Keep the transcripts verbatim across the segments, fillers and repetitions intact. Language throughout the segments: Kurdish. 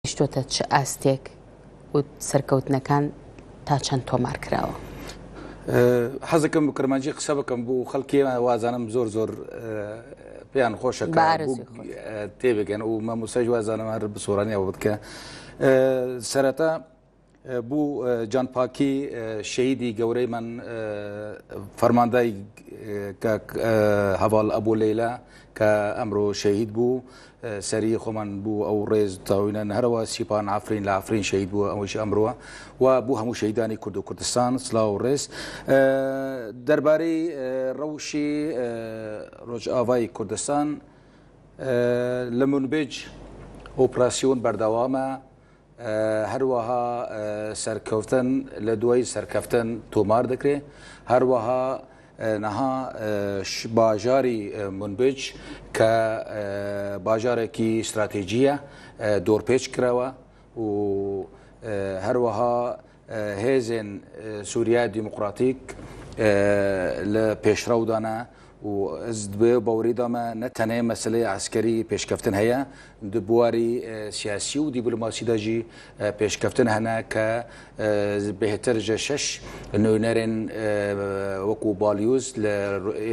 Gihiştote çi astêk û serkewtinekên ta çend tomar kirawe? Hez dikim bi kirmancî qise bikim, bo xelkê me wazanim zor zor pêyan xweş e ka tê bikin û mamoste jî wazanim her bi soraniya we bidike. Sereta bo canpakî şehîdî gewrey men, fermandayî kek heval Ebû Leyla ke emro şehîd bû, serî xwe men bû ew rêz tawînen, herwa Sîpan Efrîn li Efrîn şehîd bû, ew jî emro e. Wa bû hemû şehîdanî Kurd û Kurdistan, silav û rêz. Derbarê rewşê Rojavayê Kurdistan, li Munbêc operasyon berdewam e. Her wiha serkeftin li duwayî serkeftin tomar dikire. Her wiha niha bajarî Munbij ke bajarekî stratejî ye, dorpêç kirawe û her wiha hêzên Sûriya Demokratîk li pêşrew de ne. Û ez di wê bawerî de me ne tenê meseleyê eskerî pêşkeftin heye, di buwarî siyasî û dîplomasî de jî pêşkeftin hene ke bêhtir ji şeş nûnerên wekû balyûz li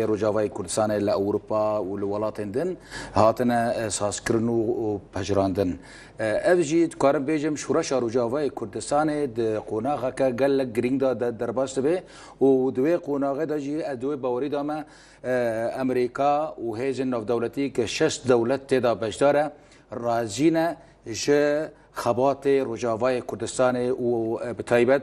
ê Rojavayê Kurdistanê li Ewropa û li welatên din hatine sazkirin û pejirandin. Ev jî dikarim bêjim, Şoreşa Rojavayê Kurdistanê di qonaxeke gelek girîng de derbas dibe û di wê qonaxê de jî ez di wê bawerî de me Amerîka û hêzên navdewletî ke şeş dewlet tê de beşdar e, razî ne ji xebatê Rojavayê Kurdistanê û bi taybet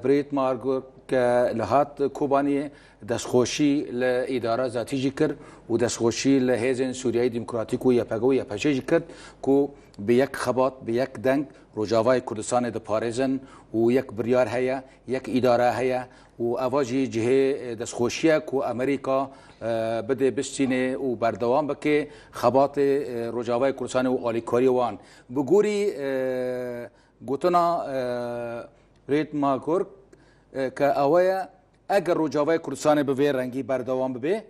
Brît Margur ke li hat Kobaniyê destxweşî li îdara zatî jî kir û destxweşî li hêzên Sûriyeyê Demokratîk û Y P G û Y P J jî kir ku bi yek xebat, bi yek deng Rojavayê Kurdistanê diparêzin û yek biryar heye, yek îdare heye û eva jî cihê destxweşî ye ku Amerîka bidê bistînê û berdewam bike xebatê Rojavayê Kurdistanê û alîkariyê wan. Bi gorî gotina Brît Margur ke ewe ye, eger Rojavayê Kurdistanê bi vê rengî berdewam bibe,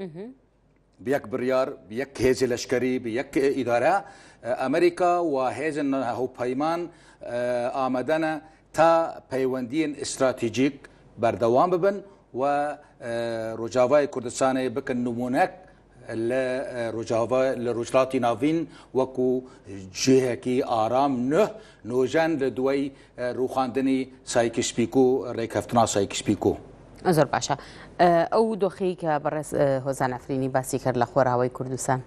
bi yek biryar, bi yek hêzê leşkerî, bi yek îdare, Amerîka û hêzên hevpeyman amade ne ta peywendiyên stratejîk berdewam bibin û Rojavayê Kurdistanê bikin nimûnek li Rojava, li Rojhilatî Navîn wekû cihekî aram, nuh nojen li duwey rûxandinî Sykes-Picot, rêkeftina Sykes-Picot. Zor baş e. Ew doxî ke berêz Hozan Efrînî basî kir li Xwerawayê Kurdistan,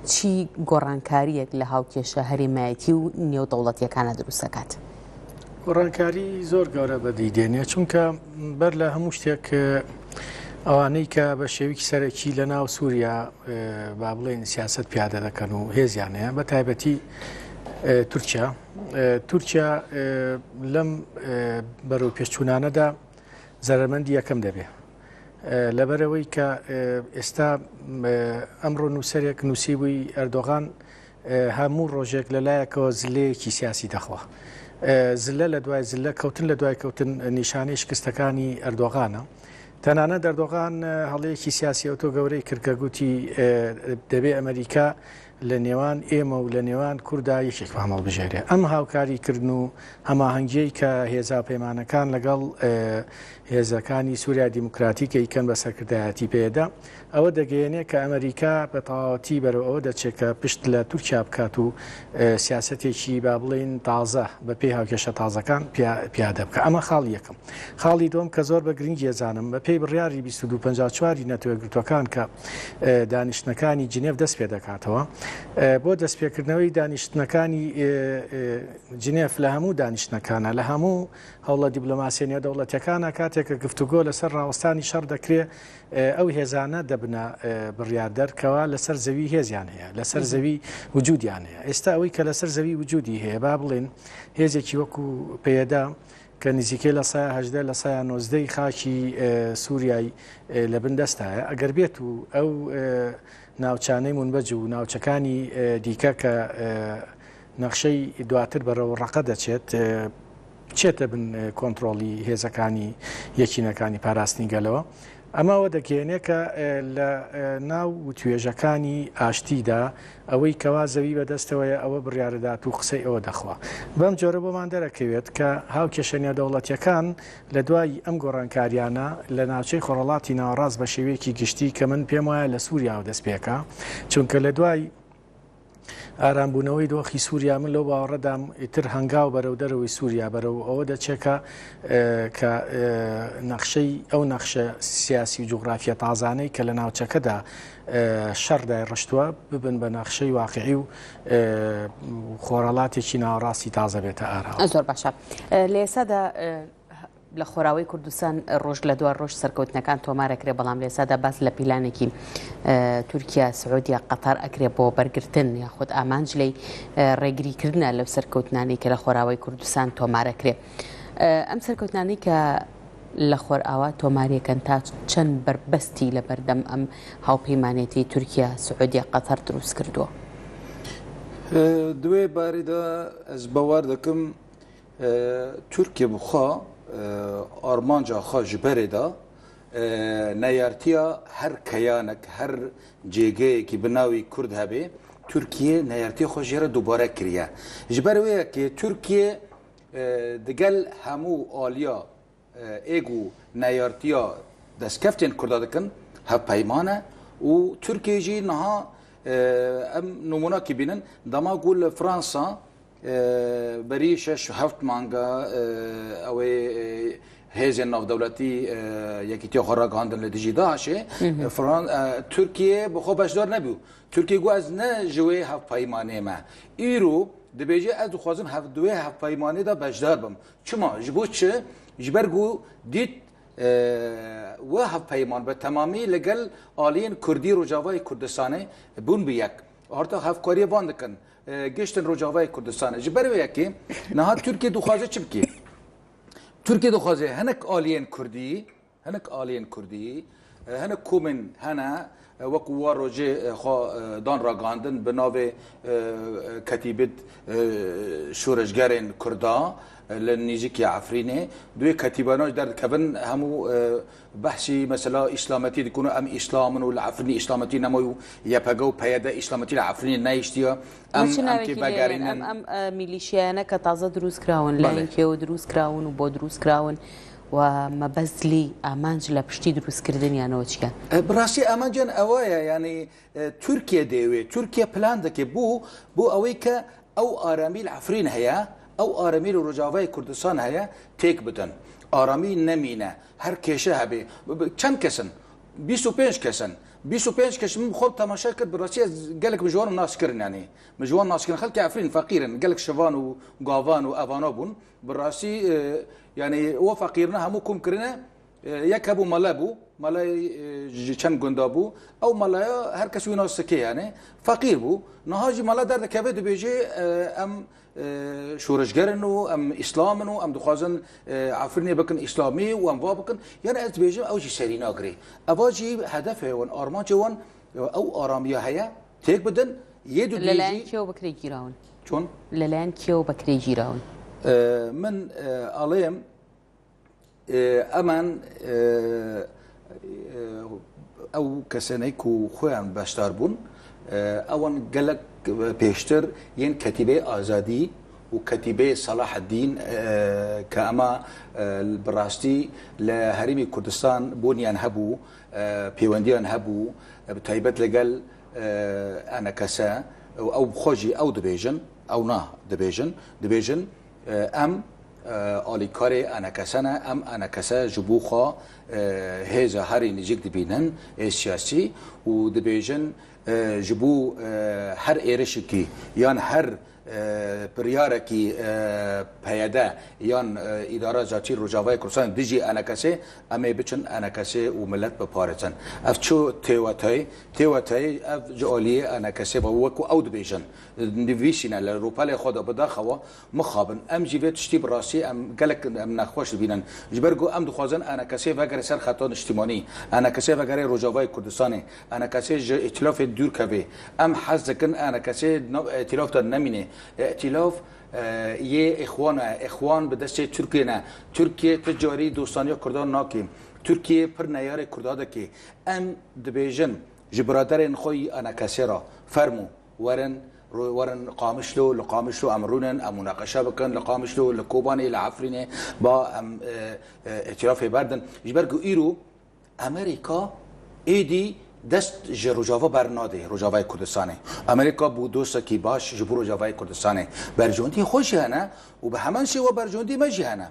çi gorankariyek li hawkêşa herêmayetî û nêwdewletiyekane dirûst diket? Gorankarî zor gewre bedî dêne, çunke ber li hemû ştêk ewanî ke bi şêwekî serekî li nav Sûriya ba bilên siyaset piyade dikin û hêziyan heye, bi taybetî Tirkiye. Tirkiye lem berew pêşçûnane de zerermendî yekem debe. Leberewey ke êsta emro nûserek nûsîbûy Erdogan hemû rojek li layekê zileyekî siyasî dixwe. Zile li duay zile, kewtin li duay kewtin nîşanê şikistekî Erdogan e. Tenanet Erdogan hewleyekî siyasî oto gewrey kir ke gotî debe Amerîka li nêwan ême û li nêwan Kurda yekek bi hemal bijêre. Em hawkarî kirin û hemahengiyê ke hêza peymanekî legal hêzekî Sûriya Demokratîk ê ken bi serkirdayetî pê de, ew digihêne ke Amerîka bi tewatî berew ew diçe ke pişt li Tirkiye biket û siyasetekî ba bilên taze bi pê hawkêşa tazekî piyade bike. Ema xal yekem. Xalî dom ke zor bi girîngî zanim, bi pê biryarî bîst û du penca çarî Neteweyê Yekgirtûekan ke danîştinekî Cinêv dest pê diket, bo destpêkirinê danîştinekî Cinêv li hemû danîştinekî, li hemû hewla dîplomasî nêwdewletîyekî katê ke guftûgo li ser rawestînê şer dikirê, ew hêzane dibine biryarder ke wa li ser zewî hêziyan heye, li ser zewî wicûdiyan heye. Êsta ewey ke li ser zewî wicûdî heye, ba bilên hêzekî wekû peyde ke nîzîkê li seya hejdeh, li seya nozdeh xakî Sûriyeyê li bin dest de ye. Eger bêt û ew navçanê Munbij û navçekî dîke ke nexşey duatir berew Reqe diçêt, çête bin kontrolî hêzekî yekînekî parastinî gelo. ئەمە ئەوە دەگەیەنێ کە، ئێ، لە، ئێ، ناو وتوێژەکانی ئاشتیدا ئەوەی کەوا زەوی بەدەستەوەیە، ئەوە بڕیارەدات و قسەی ئەوە دەخوا. بەم جۆرە بۆمان دەرەکەوێت کە هاوکێشە نێودەوڵەتیەکان لە دوای ئەم گۆڕانکاریانە لە ناوچەی خۆرهەڵاتی ناوەڕاست بە شێوەیەکی گشتی کە من پێم وایە لە سووریاوە دەست پێکا، چونکە لە دوای ئارامبوونەوەی دۆخی سووریا، من لەو باوەڕەدام ئیتر هەنگاو بەرەو دەرەوەی سووریا بەرەو ئەوە دەچێکە، ئێ، کە، ئێ، نەخشەی، ئەو نەخشە سیاسی و جوغرافیە تازانەی کە لە ناوچەکەدا، ئێ، شەڕ دایڕشتووە، ببن بە نەخشەی واقعی و، ئێ، خۆرهەڵاتێکی ناوەڕاستی تازە بێتە ئاراوە. زۆر باشە. ئێ، لە ئێستادا، ئێ، لە خۆراوەی کوردستان ڕۆژ لە دوای ڕۆژ سەرکەوتنەکان تۆمارەکرێ، بەڵام لە ئێستادا باس لە پیلانێکی، ئێ، تورکیا، سعودیا، قەتار ئەکرێ بۆ بەرگرتن یاخود ئامانج لێی، ئێ، ڕێگریکردنە لەو سەرکەوتنانەی کە لە خۆراوەی کوردستان تۆمارەکرێ. ئێ، ئەم سەرکەوتنانەی کە لە خۆرئاوا تۆماریەکەن تا چەند بەربەستی لە بەردەم ئەم هاوپەیمانێتی تورکیا، سعودیا، قەتار دروست کردووە؟ Di wê barê de ez bawer dikim, e, Tirkiye bi xwe, e, armanca xwe ji berê de, e, neyartiya her keyanek, her cêgeyekî bi navê Kurd hebe, Tirkiye neyartiya xwe jê re dubare kiriye. Ji ber wê yekê Tirkiye, e, digel hemû aliya, e, ê ku neyartiya destkeftên Kurda dikin, hevpeyman e û Tirkiye jî niha, e, em nimûnakî bînin, dema ku li Fransa, e, berî şeş heft manga, e, ew ê, e, hêzên navdewletî, e, yekîtiya xwe ragihandin li dijî DAIŞê, e, Fran-, e, Tirkiye bi xwe beşdar nebû. Tirkiye got, "Ez ne ji wê hevpeymanê me." Îro dibêje, "Ez dixwazim hev-, di wê hevpeymanê de beşdar bim." Çima? Ji bo çi? Ji ber ku dît, e, we hevpeyman bi temamî li gel aliyên Kurdî Rojavayê Kurdistanê bûn bi yek. Arta hevkariyê van dikin, e, giştin Rojavayê Kurdistanê. Ji ber wê yekê niha Tirkiye dixwaze çi bike? Tirkiye dixwaze hinek aliyên Kurdî, hinek aliyên Kurdî, e, hinek komên hene, e, wekî wa rojê, e, xwe, e, dan ragihandin bi navê, e, e, Ketîbet, e, Şoreşgerên Kurda, e, li nêzîkî Efrînê. Di wê ketîbana jî derdikevin hemû, e, behsî mesela îslametî dikin û em îslam in û li Efrînê îslametî nemaye û Y P G û P Y D îslametî li Efrînê nehiştiye. Em, Wê çi em navekî kê lê vegerînin. Em, em, e, milîşyayene ke taze dirûst kirawin, Belê. L N K O dirûst kirawin û bo dirûst kirawin. و مەبەست لێی ئامانج لە پشتی دروستکردنیانەوە چییە؟ E, bi rastî amancên ewa ye, yanî, e, Tirkiye dê wê, Tirkiye plan dike bo, bo ew ê ke ew aramî li Efrîn heye, ew aramî li Rojavayê Kurdistan heye, têk bidin. Aramî nemîne, her kêşe hebe. Bi, bi, çend kes in? Bîst û pênc kes in. Bîst û pênc kes, min bi xwe temaşe kir, bi rastî ez gelek min ji wan nas kirin, yanî. Min ji wan nas kirin, xelkê Efrîn feqîr in, gelek şivan û gavan û evana bûn. Bi rastî, e, yanî, we feqîrine hemû kom kirine, e, yek hebû mele bû, mele, e, ji çend gunda bû. Ew meleya her kes wî nas dike, yanî, feqîr bû. Niha jî mele derdikeve dibêje, e, em, e, şoreşger in û em îslam in û em dixwazin, e, Efrînê bikin îslamî û em va bikin. Yanî ez dibêjim ew jî serî nagirê. Eva jî hedefê wan, armancê wan, e, ew aramiya heye, têk bidin, yê du Li dê layen jî kê û bi kirê gîrawin? Çon? Li layen kê û bi kirê gîrawin? E, min, e, alêm, e, emen, e, e, ew kesenê ku xweyan beşdar bûn, e, ewan gelek pêştir yên Ketîbê Azadî û Ketîbê Salaheddîn, e, ke ema, e, bi rastî li Herêmê Kurdistan bûniyan hebû, e, pêwendiyan hebû, e, bi taybet li gel, e, E N K S, û ew bi xwe jî ew dibêjin, ew na dibêjin, dibêjin, e, em, e, alîkarê E N K S ne, em E N K S ji bo xwe, e, hêza herî nêzîk dibînin, ê siyasî, û dibêjin, e, ji bo, e, her êrişekî yan her, e, biryarekî, e, P Y D yan, e, Îdara Zatî Rojavayê Kurdistanê dijî E N K S'ê, em ê biçin E N K S'ê û milet biparêzin. Ev çi têwetayê? Têwetayê ev ji aliyê E N K S'ê ve, wekî ew dibêjin. Nivîsîne li rûpelê xwe de, bidaxewa, mixabin. Em jî vê tiştî bi rastî em gelek em nexweş dibînin. Ji ber ku em dixwazin E N K S'ê vegere ser xeta niştimanî, E N K S'ê vegere Rojavayê Kurdistanê, E N K S'ê ji îtilafê dûr keve. Em hez dikin E N K S'ê nav îtilaf de nemîne. Îtilaf, e, yê Îxwan e. Îxwan bi destê Tirkiyê ne. Tirkiye ti carî dostaniya Kurdan nake. Tirkiye pir neyarê Kurda dike. Em dibêjin ji biraderên xwe yî A N K S re, fermû, werin, ro-, werin Qamişlo, li Qamişlo em rûnin, em munaqeşe bikin, li Qamişlo, li Kobanê, li Efrînê, ba em, e, e, îtirafê berdin. Ji ber ku îro Amerîka êdî dest ji Rojava bernade, Rojavayê Kurdistanê. Amerîka bû dostekî baş ji bo Rojavayê Kurdistanê. Berjewendiyê xwe jî hene û bi heman şêwe berjewendiyê me jî hene.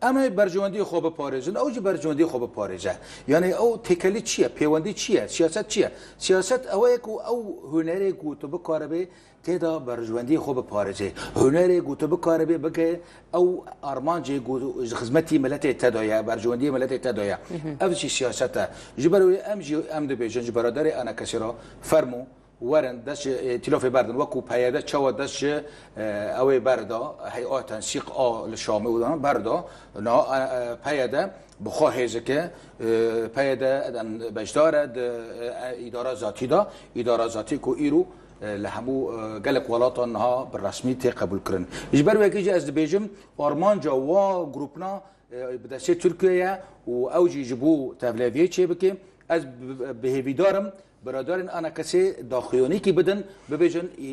Em ê berjewendiyê xwe biparêzin, ew jî berjewendiyê xwe biparêze. Yanî ew têkelî çi ye? Pêwendî çi ye? Siyaset çi ye? Siyaset ew ye ku ew hunerê ku tu bikaribê tê de berjewendiyê xwe biparêzê. Hunerê ku tu bikaribê bike ew armancê ku ji xizmetî miletê te de ye, berjewendiyê miletê te de ye. Ev jî siyaset e. Ji ber wê em jî em dibêjin ji beraderê A N K S re fermû, werin dest ji, e, îtîlafê berdin. Wekû P Y D çawa dest ji, e, ew ê berda, Hey'a Tensîq a li Şamê û berda, na, e, e, P Y D bi xwe hêz dike, e, P Y D beşdar e di, e, îdara zatî de, îdara zatî ku îro, e, li hemû, e, gelek welatan niha bi resmî tê qebûlkirin. Ji ber wekî jî ez dibêjim, armanca wa grûpna, e, bi destê Tirkiye ye û ew jî ji bo tevleviyê çêbike. Ez bi, bi hêvîdar im, biraderên A N K S'ê daxuyanîkî bidin, bibêjin, e,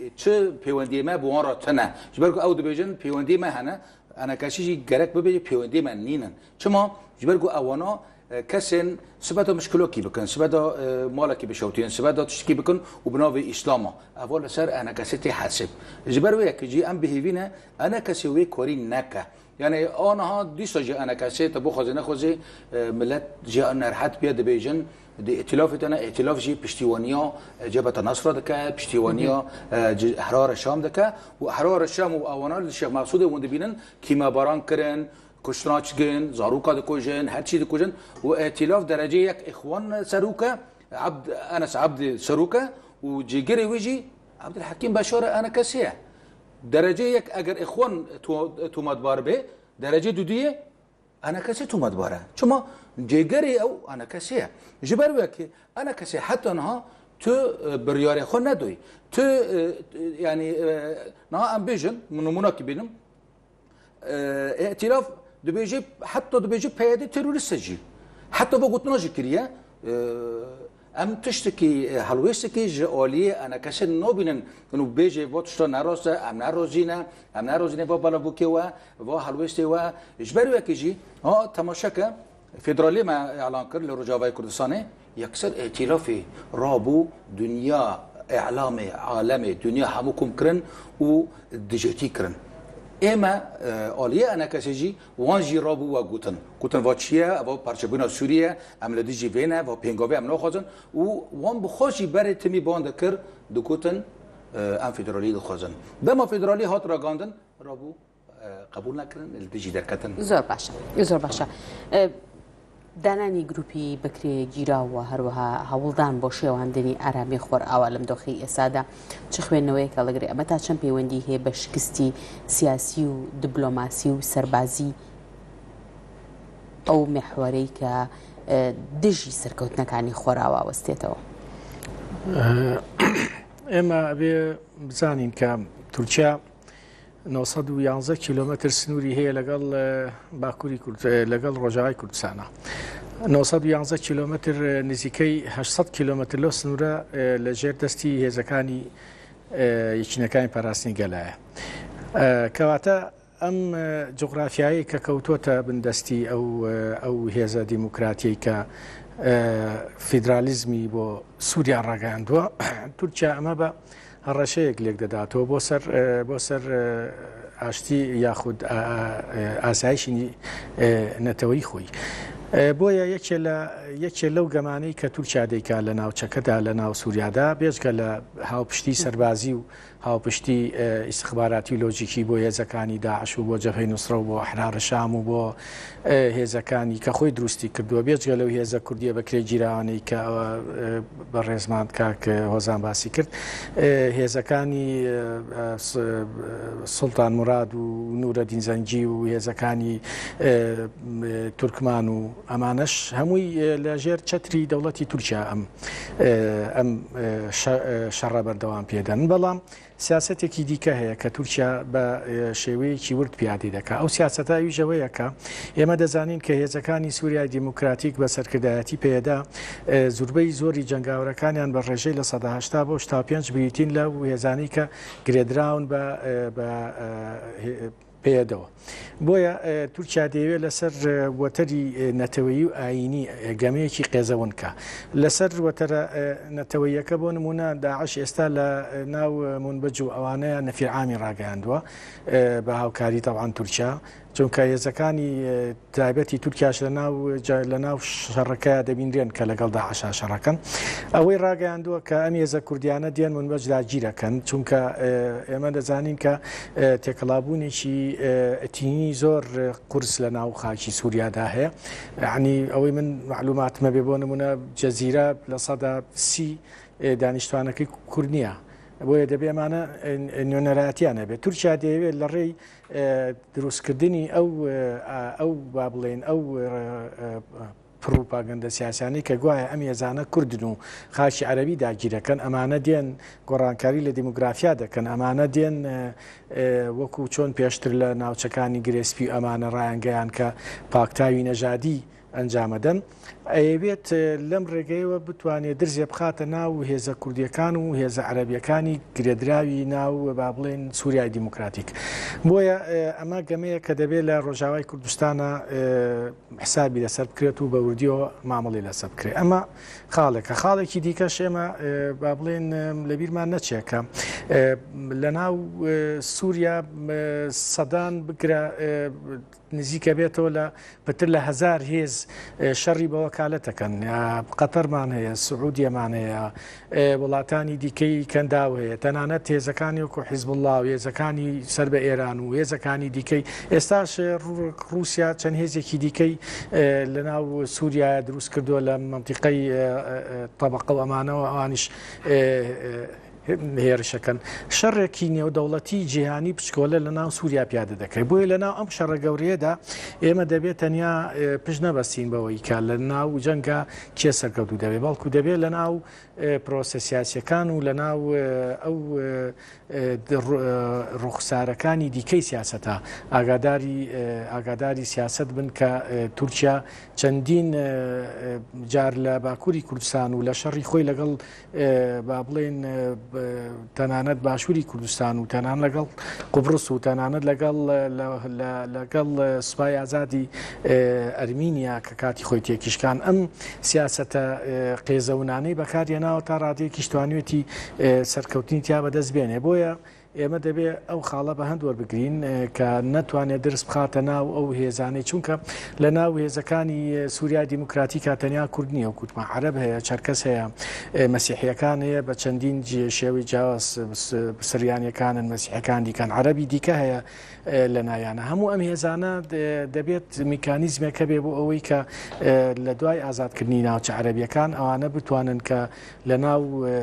e, çi pêwendiyê me bi wan re tune. Ji ber ku ew dibêjin, pêwendiyê me hene, A N K S jî gerek bibêje pêwendiyê me nînin. Çima? Ji ber ku ewana, e, kesên sibeta mişkilokî bikin, sibeta, e, malekî bişewtînin, sibeta tiştekî bikin û bi navê Îslama. Eva li ser A N K S tê hesib. Ji ber wê yekê jî em bi hêvî ne A N K S wê karî neke. Yani aniha dîsa jî A N K S te bixwazê nexwazê, e, millet jî nerhet bûye dibêjin, di îtîlafê te ne, îtîlaf jî piştîwaniya, e, Cebheta Nesra dike, piştîwaniya, e, ci-, Ehrara Şam dike û Ehrara Şam û ewana li Şêx Mesûdê hûn dibînin kîmebaran kirin, kuştina çikin, zaroka dikujin, her çî dikujin û îtîlaf derecê yek Îxwan serok e, Abd-, Enes Abdî serok e û cîgirê wî jî Abdulhekîm Beşar e, A N K S ye. Derecê yek eger Îxwan to-, tometbar bê, derecê duduyê A N K S tometbar e. Çima? Cêgerê ew A N K S ye. Ji ber wekî A N K S heta niha tu, e, biryarê xwe nedoyî. Tu, e, yani, e, niha em bêjin, min nimûnakî bînim, e, îtîlaf dibêje, heta dibêje P Y D terorîst e jî. Heta va gotina jî kiriye. E, em tiştekî, e, helwêstekî ji aliyê A N K S nabînin. Û bêje va tişta ne rast e, em ne razî ne, em ne razî ne va belavokê we, va helwêstê we. Ji ber wekî jî, ha, temaşe ke, federaliyê me îlan kir li Rojavayê Kurdistanê, yekser îtîlafê rabû dinya, îlamê, alemê, dinya hemû kom kirin û dijêtî kirin. Ê me, e, aliyê A N K S jî wan jî rabû we gotin. Gotin va çi ye, eva parçebûna Sûriye, em li dijî vê ne, va pêngavê em naxwazin û wan bi xwe jî berê timî ban dikir, digotin, e, em federalî dixwazin. Dema federalî hat ragandin, rabû, e, qebûl nekirin, li dijî derketin. Zor baş e. Zor baş e. E, dananî grûpî bikrê gîra û herwiha hewldan bo şêwandinî aramî xwerawa li doxê êsa de çi xwêneweyeke li gre? Meta çend peywendî heye bi şikistî siyasî û diplomasî û serbazî ew mihwereyke, e, dijî serkewtinekanî xwerawa westêtewa? ئێمە ئەبێ بزانین کە تورکیا نۆ سەد و یازدە کیلۆمەتر سنووری هەیە لەگەڵ، ئە، باکووری کورد-، ئە، لەگەڵ ڕۆژاوای کوردستانە. نۆ سەد و یازدە کیلۆمەتر، ئە، نزیکەی هەشت سەد کیلۆمەتر لەو سنوورە، ئە، لە ژێر دەستی هێزەکانی، ئە، یەکینەکانی پاراستنی گەلایە. ئە، کەواتە ئەم، ئە، جوغرافیایی کە کەوتووەتە بندەستی ئەو، ئە، ئەو هێزە دیموکراتیەی کە، ئە، فیدرالیزمی بۆ سووریا ڕاگەیاندووە، تورکیا ئەمە بە هەڕەشەیەک لێک دەداتەوە بۆ سەر، ئە، بۆ سەر، ئە، ئاشتی یاخود ئا-، ئا-، ئاسایشی، ئە، نەتەوەی خۆی. ئە، بۆیە یەکێ لە، یەکێ لەو گەمانەی کە تورکیا دەیکا لە ناوچەکەدا، لە ناو سووریادا، بێجگە لە هاوپشتی سەربازی و هاوپشتی، ئە، ئیستخباراتی و لۆجیکی بۆ هێزەکانی داعش و بۆ جەبهەی نوسرە و بۆ ئەحرار شام و بۆ، ئە، هێزەکانی کە خۆی دروستی کردووە، بێجگە لەو هێزە کوردیە بەکرێگیراوانەی کە، ئە، بەڕێزمان کاک هۆزان باسی کرد، ئە، هێزەکانی، ئە، ئە، س-، سوڵتان مراد و نورەدین زەنگی و هێزەکانی، ئە، تورکمان و ئەمانەش هەمووی، ئێ، لە ژێر چەتری دەوڵەتی تورکیا ئەم، ئێ، ئەم، ئێ، شە-، ئێ، شەڕە بەردەوام پێدەن. بەڵام سیاسەتێکی دیکە هەیە کە تورکیا بە، ئێ، شێوەیەکی ورد پیادەی دەکا. ئەو سیاسەتە ئەویش ئەوەیە کە ئێمە دەزانین کە هێزەکانی سووریای دیموکراتیک بە سەرکردایەتی پەیەدا، ئێ، زوربەی زۆری جەنگاوەرەکانیان بە ڕێژەی لە سەدا هەشتا بۆ هەشتا و پێنج بریتین لە هێزانی کە گرێدراون بە، ئێ، بە، ئێ، هێ-، پەیەدەوە. بۆیە، ئێ، تورکیا دەیەوێت لەسەر، ئێ، وەتەری، ئێ، نەتەوەیی و ئایینی، ئێ، گەمەیەکی قێزەون کا. لەسەر وەتەرە، ئێ، نەتەوەییەکە بۆ نمونە داعش ئێستا لە، ئێ، ناو، ئێ، منبج و ئەوانەیە نەفیر عامی ڕاگەیاندووە، ئێ، بە هاوکاری تەوعان تورکیا. چونکە هێزەکانی، ئێ، تایبەتی تورکیاش لە ناو جا-، لە ناو شەڕەکەیا دەبینرێن کە لەگەڵ داعشا شەڕەکەن. ئەوەی ڕاگەیاندووە کە ئەم هێزە کوردیانە دێن منبەج داگیرەکەن، چونکە، ئێ، ئێمە دەزانین کە، ئێ، تێکەڵابوونێکی، ئێ، ئەتینی زۆر قورس لە ناو خاکی سووریادا هەیە. یعنی ئەوەی من معلوماتمە بێ، بۆ نمونە جەزیرە لە سەدا سی، ئێ، دانیشتوانەکەی کورد نییە. بۆیە دەبێ ئەمانە، ئێ، نوێنەرایەتیان هەبێت. تورکیا دەیەوێت لە ڕێی، ئێ، دروستکردنی ئەو، ئێ، ئا-، ئەو، با بڵێن، ئەو، ئێ، ئێ، پڕوپاگەندە سیاسیانەی کە گوایە ئەم هێزانە کوردن و خاکی عەرەبی داگیرەکەن، ئەمانە دێن گۆڕانکاری لە دیموگرافیا دەکەن، ئەمانە دێن، ئێ، ئێ، وەکو چۆن پێشتر لە ناوچەکانی گرێسپی و ئەمانە ڕایانگەیان کە پاکتاوی نەژادی ئەنجامەدەن. ئەیەوێت، ئێ، لەم ڕێگەیەوە بتوانێت درزێ بخاتە ناو هێزە کوردیەکان و هێزە عەرەبیەکانی گرێدراوی ناو، با بڵێن، سووریای دیموکراتیک. بۆیە، ئێ، ئەمە گەمەیە کە دەبێت لە ڕۆژاوای کوردستانە، ئێ، حسابی لەسەر بکرێت و بە وردیەوە مامەڵی لەسەر بکرێت. ئەمە خاڵێکە. خاڵێکی دیکەش ئێمە، ئێ، با بڵێن، ئێ، لە بیرمان نەچێت کە، ئێ، لە ناو، ئێ، سووریا، ئێ، سەدان بگرە، ئێ، نزیکە بێتەوە لە پتر لە هەزار هێز، ئێ، شەڕی بە وەکالەت دەکەن. یا قەتەرمان هەیە، سعودیەمان هەیە، ئێ، وڵاتانی دیکەی کەنداو هەیە، تەنانەت هێزەکانی وەکو حیزبوڵڵا و هێزەکانی سەر بە ئێران و هێزەکانی دیکەی. ئێستاش، ئێ، ڕو-، ڕووسیا چەند هێزێکی دیکەی، ئێ، لە ناو سووریایە دروست کردووە لە مەنتیقەی، ئێ، ئێ، ئێ، تەبەقە و ئەمانەوە، ئەوانیش، ئێ، ئێ، هێرشەکەن. شەڕێکی نێودەوڵەتی جیهانی بچکۆلە لە ناو سووریا پیادە دەکرێت. بۆیە لە ناو ئەم شەڕە گەورەیەدا ئێمە دەبێت تەنیا، ئێ، پشت نەبەستین بەوەی کە لە ناو جەنگا کێ سەرکەوتوو دەبێت، بەڵکو دەبێت لە ناو، ئێ، پرۆسە سیاسیەکان و لە ناو، ئێ، ئەو، ئێ، ئێ، د-، ڕو-، ئێ، ڕوخسارەکانی دیکەی سیاسەتە ئاگاداری، ئێ، ئاگاداری سیاسەت بن کە، ئێ، تورکیا چەندین، ئێ، ئێ، جار لە باکووری کوردستان و لە شەڕی خۆی لەگەڵ، ئێ، با بڵێن، ئێ، ب-، تەنانەت باشووری کوردستان و تەنانەت لەگەڵ قوبرس و تەنانەت لەگەڵ، لە، لە، لەگەڵ، ئێ، سوپای ئازادی، ئێ، ئەرمینیا کە کاتی خۆی تێکیشکان ئەم سیاسەتە، ئێ، قێزەونانەی بەکارهێناوە تا ڕادەیەکیش توانوێتی، ئێ، سەرکەوتنی تیا بەدەست بێنێ. بۆیە ئێمە دەبێ ئەو خاڵە بە هەند وەربگرین، ئێ، کە نەتوانێت درس بخاتە ناو ئەو هێزانەی، چونکە لە ناو هێزەکانی سووریای دیموکراتیکا تەنیا کورد نییە، وەکوتمان عەرەب هەیە، چەرکەس هەیە، ئێ، مەسیحیەکان هەیە، بە چەندین جێ-، شێوەی جیاواز، س-، سریانیەکانن، مەسیحەکان دیکەن، عەرەبی دیکە هەیە، ئێ، لە ناویانە. هەموو ئەم هێزانە دە-، دەبێت میکانیزمێک هەبێ بۆ ئەوەی کە، ئێ، لە دوای ئازادکردنی ناوچە عەرەبیەکان ئەوانە بتوانن کە لە ناو، ئێ،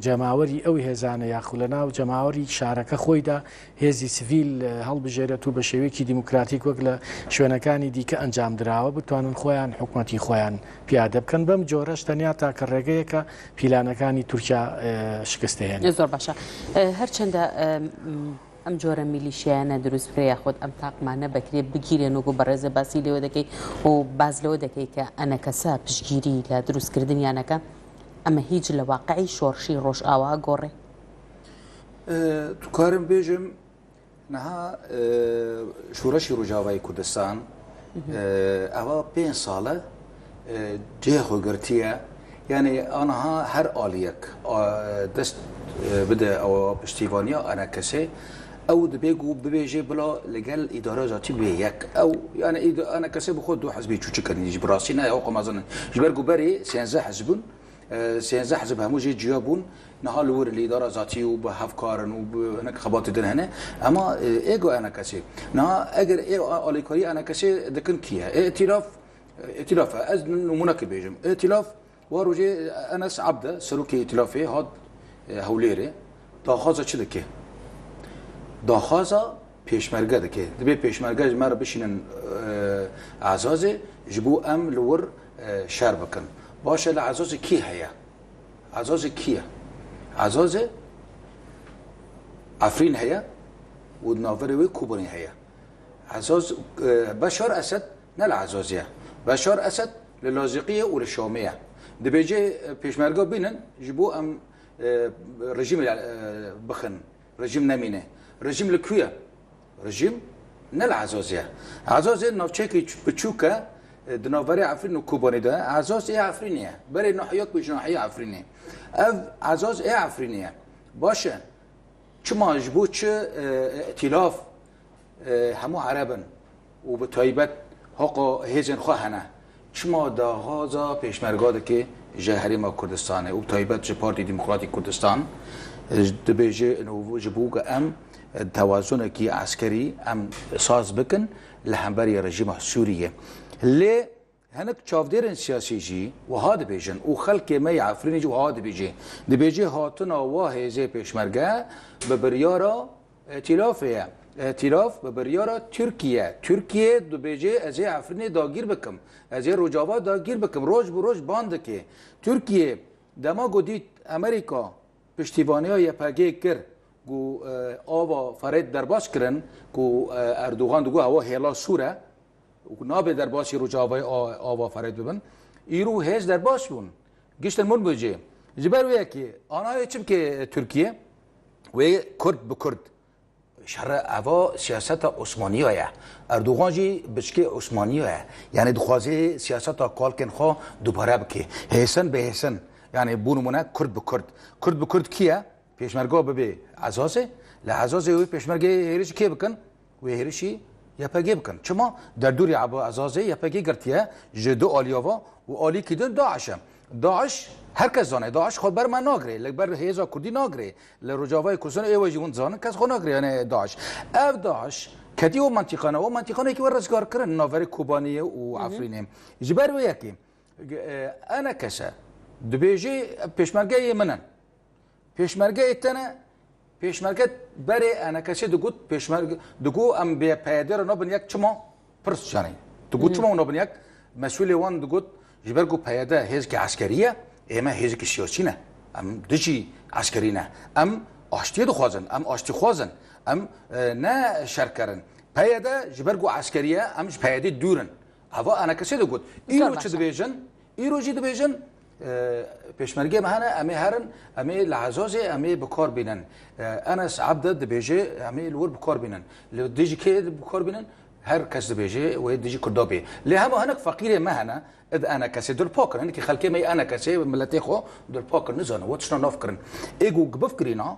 جەماوەری ئەو هێزانە یاخود لە ناو جەماوەری شارەکە خۆیدا هێزی سڤیل، ئێ، هەڵبژێرێت و بە شێوەیەکی دیموکراتیک وەک لە شوێنەکانی دیکە ئەنجام دراوە بتوانن خۆیان حکومەتی خۆیان پیادە بکەن. بەم جۆرەش تەنیا تاکە ڕێگەیەکە پیلانەکانی تورکیا، ئێ، شکست هێنێت. زۆر باشە. ئێ، هەرچەندە، ئێ، م-، ئەم جۆرە میلیشیایانە دروست بکرێ یاخود ئەم تاقمانە بەکرێ بگیرێن، وەکو بەڕێزە باسی لێوە دەکەی و باز لەوە دەکەی کە ئەنەکەسە پشگیری لە دروستکردنیانەکە، ئەمە هیچ لە واقعی شۆڕشی ڕۆژئاوا گۆڕێ؟ ئێ، توکارم بێژم، نەها، ئێ، شوڕەشی ڕوژاوای کوردستان، ئێ، ئەوە پێنج ساڵە، ئێ، جێ خۆ گرتیە. یعنی ئانها هەر ئالیەک، ئا، دەست، ئێ، بدە ئەوە پشتیوانیا ئەنە کەسێ، ئەو دەبێ گو ببێژێ بلا لەگەل ئیدارە زاتی بێ یەک. ئەو، یعنی ئیدا-، ئەنە کەسێ بخۆ دوو حزبی چوچکن، هیچ براستی نه، ئەو قۆمازن. جبر گو بەرێ سێنزە حزبون، ئێ، سێنزە حزب هەموو جێ جیا بوون، نەها li wir li îdara zatî û bi hevkar in û bi hinek xebatê din hene. Ema, ê, ê go enekesê. Niha eger ê a-, alîkarî enekesê dikin kî ye? Ê îtîlaf, îtîlaf e. Ez nimûnekê bêjim. Îtîlaf, wa rojê Enes Ebde, serokê îtîlafê hat, e, Hewlêrê. Daxwaza çi dike? Daxwaza Pêşmerge dike. Dibê pêşmerge ji me re bişînin, e, Ezazê, ji bo em li wir, e, şer bikin. Baş e, li Ezazê kî heye? Ezazê kî ye? Ezazê Efrîn heye û di navberê wê Kobanê heye. Ezaz, e, Beşar Esed ne li Ezazê ye. Beşar Esed li Lazîqî ye û li Şamê ye. Dibêje, e, pêşmerga bînin ji bo em, e, rejîmê, e, bixin. Rejîm nemîne. Rejîm li ku ye? Rejîm ne li Ezazê ye. Ezazê navçeyekî ç-, biçûk e, e, di navberê Efrîn û Kobanê de. Ezaz ê Efrînê ye. Berê nahiyek bû ji nahiyê Efrînê. Ev Ezaz ê Efrînê ye. Baş e. Çima ji bo çi, e, îtîlaf, e, hemû Ereb in û bi taybet haqa hêzên xwe hene? Çima daxwaza pêşmerga dike ji Herêma Kurdistanê û bi taybet ji Partî Demokratîk Kurdistan, e, dibêje, û ji bo ku em, e, tewazunekî eskerî em saz bikin li hemberî rejîma Sûriyê. Lê hinek çavdêrên siyasî jî wiha dibêjin û xelkê me yê Efrînê jî wiha dibêje. Dibêje hatina wa hêzê pêşmerge bi biryara Îtîlafê ye. Îtîlaf bi biryara Tirkiye. Tirkiye dibêje ez ê Efrînê dagîr bikim. Ez ê Rojava dagîr bikim. Roj bi roj ban dike. Tirkiye dema ku dît Amerîka piştîvaniya Y P G kir, ku, e, ava Ferêt derbas kirin, ku, e, Erdogan digot ewa hêla sor e, û ku nabe derbasî Rojavayê a-, ava Ferêt bibin. Îro hêz derbas bûn. Giştin min bû cê. Ji ber wê yekê, anayê çi bike Tirkiye? Wê Kurd bi Kurd. Şerre eva siyaseta Osmaniya ye. Erdogan jî biçkê Osmaniya ye. Yani dixwaze siyaseta kalkên xwe dubare bike. Hêsin bi hêsin. Yani bû nimûne Kurd bi Kurd. Kurd bi Kurd kî ye? Pêşmerga bibe Ezazê, li Ezazê wê pêşmergeyê hêrişî kê bikin? Wê hêrişî Y P G bikin. Çima? Derdorê Ebo Ezazê Y P G girtiye ji du aliya ve û alîkî din DAIŞ e. DAIŞ, her kes zane, DAIŞ xwe ber me nagirê, li ber hêza Kurdî nagirê. Li Rojavayê Kurdistanê ê we jî hûn dizanin, kes xwe nagirê, yani DAIŞ. Ev DAIŞ ketiye o mentiqane, o mentiqanekî we rizgar kirin, navberê Kobaniyê û Efrînê. Ji ber wê yekê, e, enekese dibêjê pêşmergeyê min in. Pêşmergeyê te ne, pêşmerge berê enekesê digot, pêşmerge, digot em bê P Y D re nabin yek çima? Pirs canî. Digot çima nabin yek? Mesûlê wan digot, ji ber ku P Y D hêzekî eskerî ye, ê me hêzekî siyasî ne. Em dijî eskerî ne. Em aştiyê dixwazin, em aştîxwaz in, em, e, ne şerker in. P Y D ji ber ku eskerî ye, em ji P Y D dûr in. Eva enekesê digot. Îro çi dibêjin? Îro jî dibêjin, e, pêşmergê me hene, em ê herin, em ê li Ezazê, em ê bi kar bînin. E, Enes Ebde dibêje, em ê li wir bi kar bînin. Li dijî kê bi kar bînin? Her kes dibêje, wê dijî Kurda bê. Lê hema hinek feqîrê me hene, id enekesê dilpak in. Hinekî xelkê me yê enekesê, miletê xwe dilpak in, nizanin, we tişta nav kirin. Ê ku bifkirîna,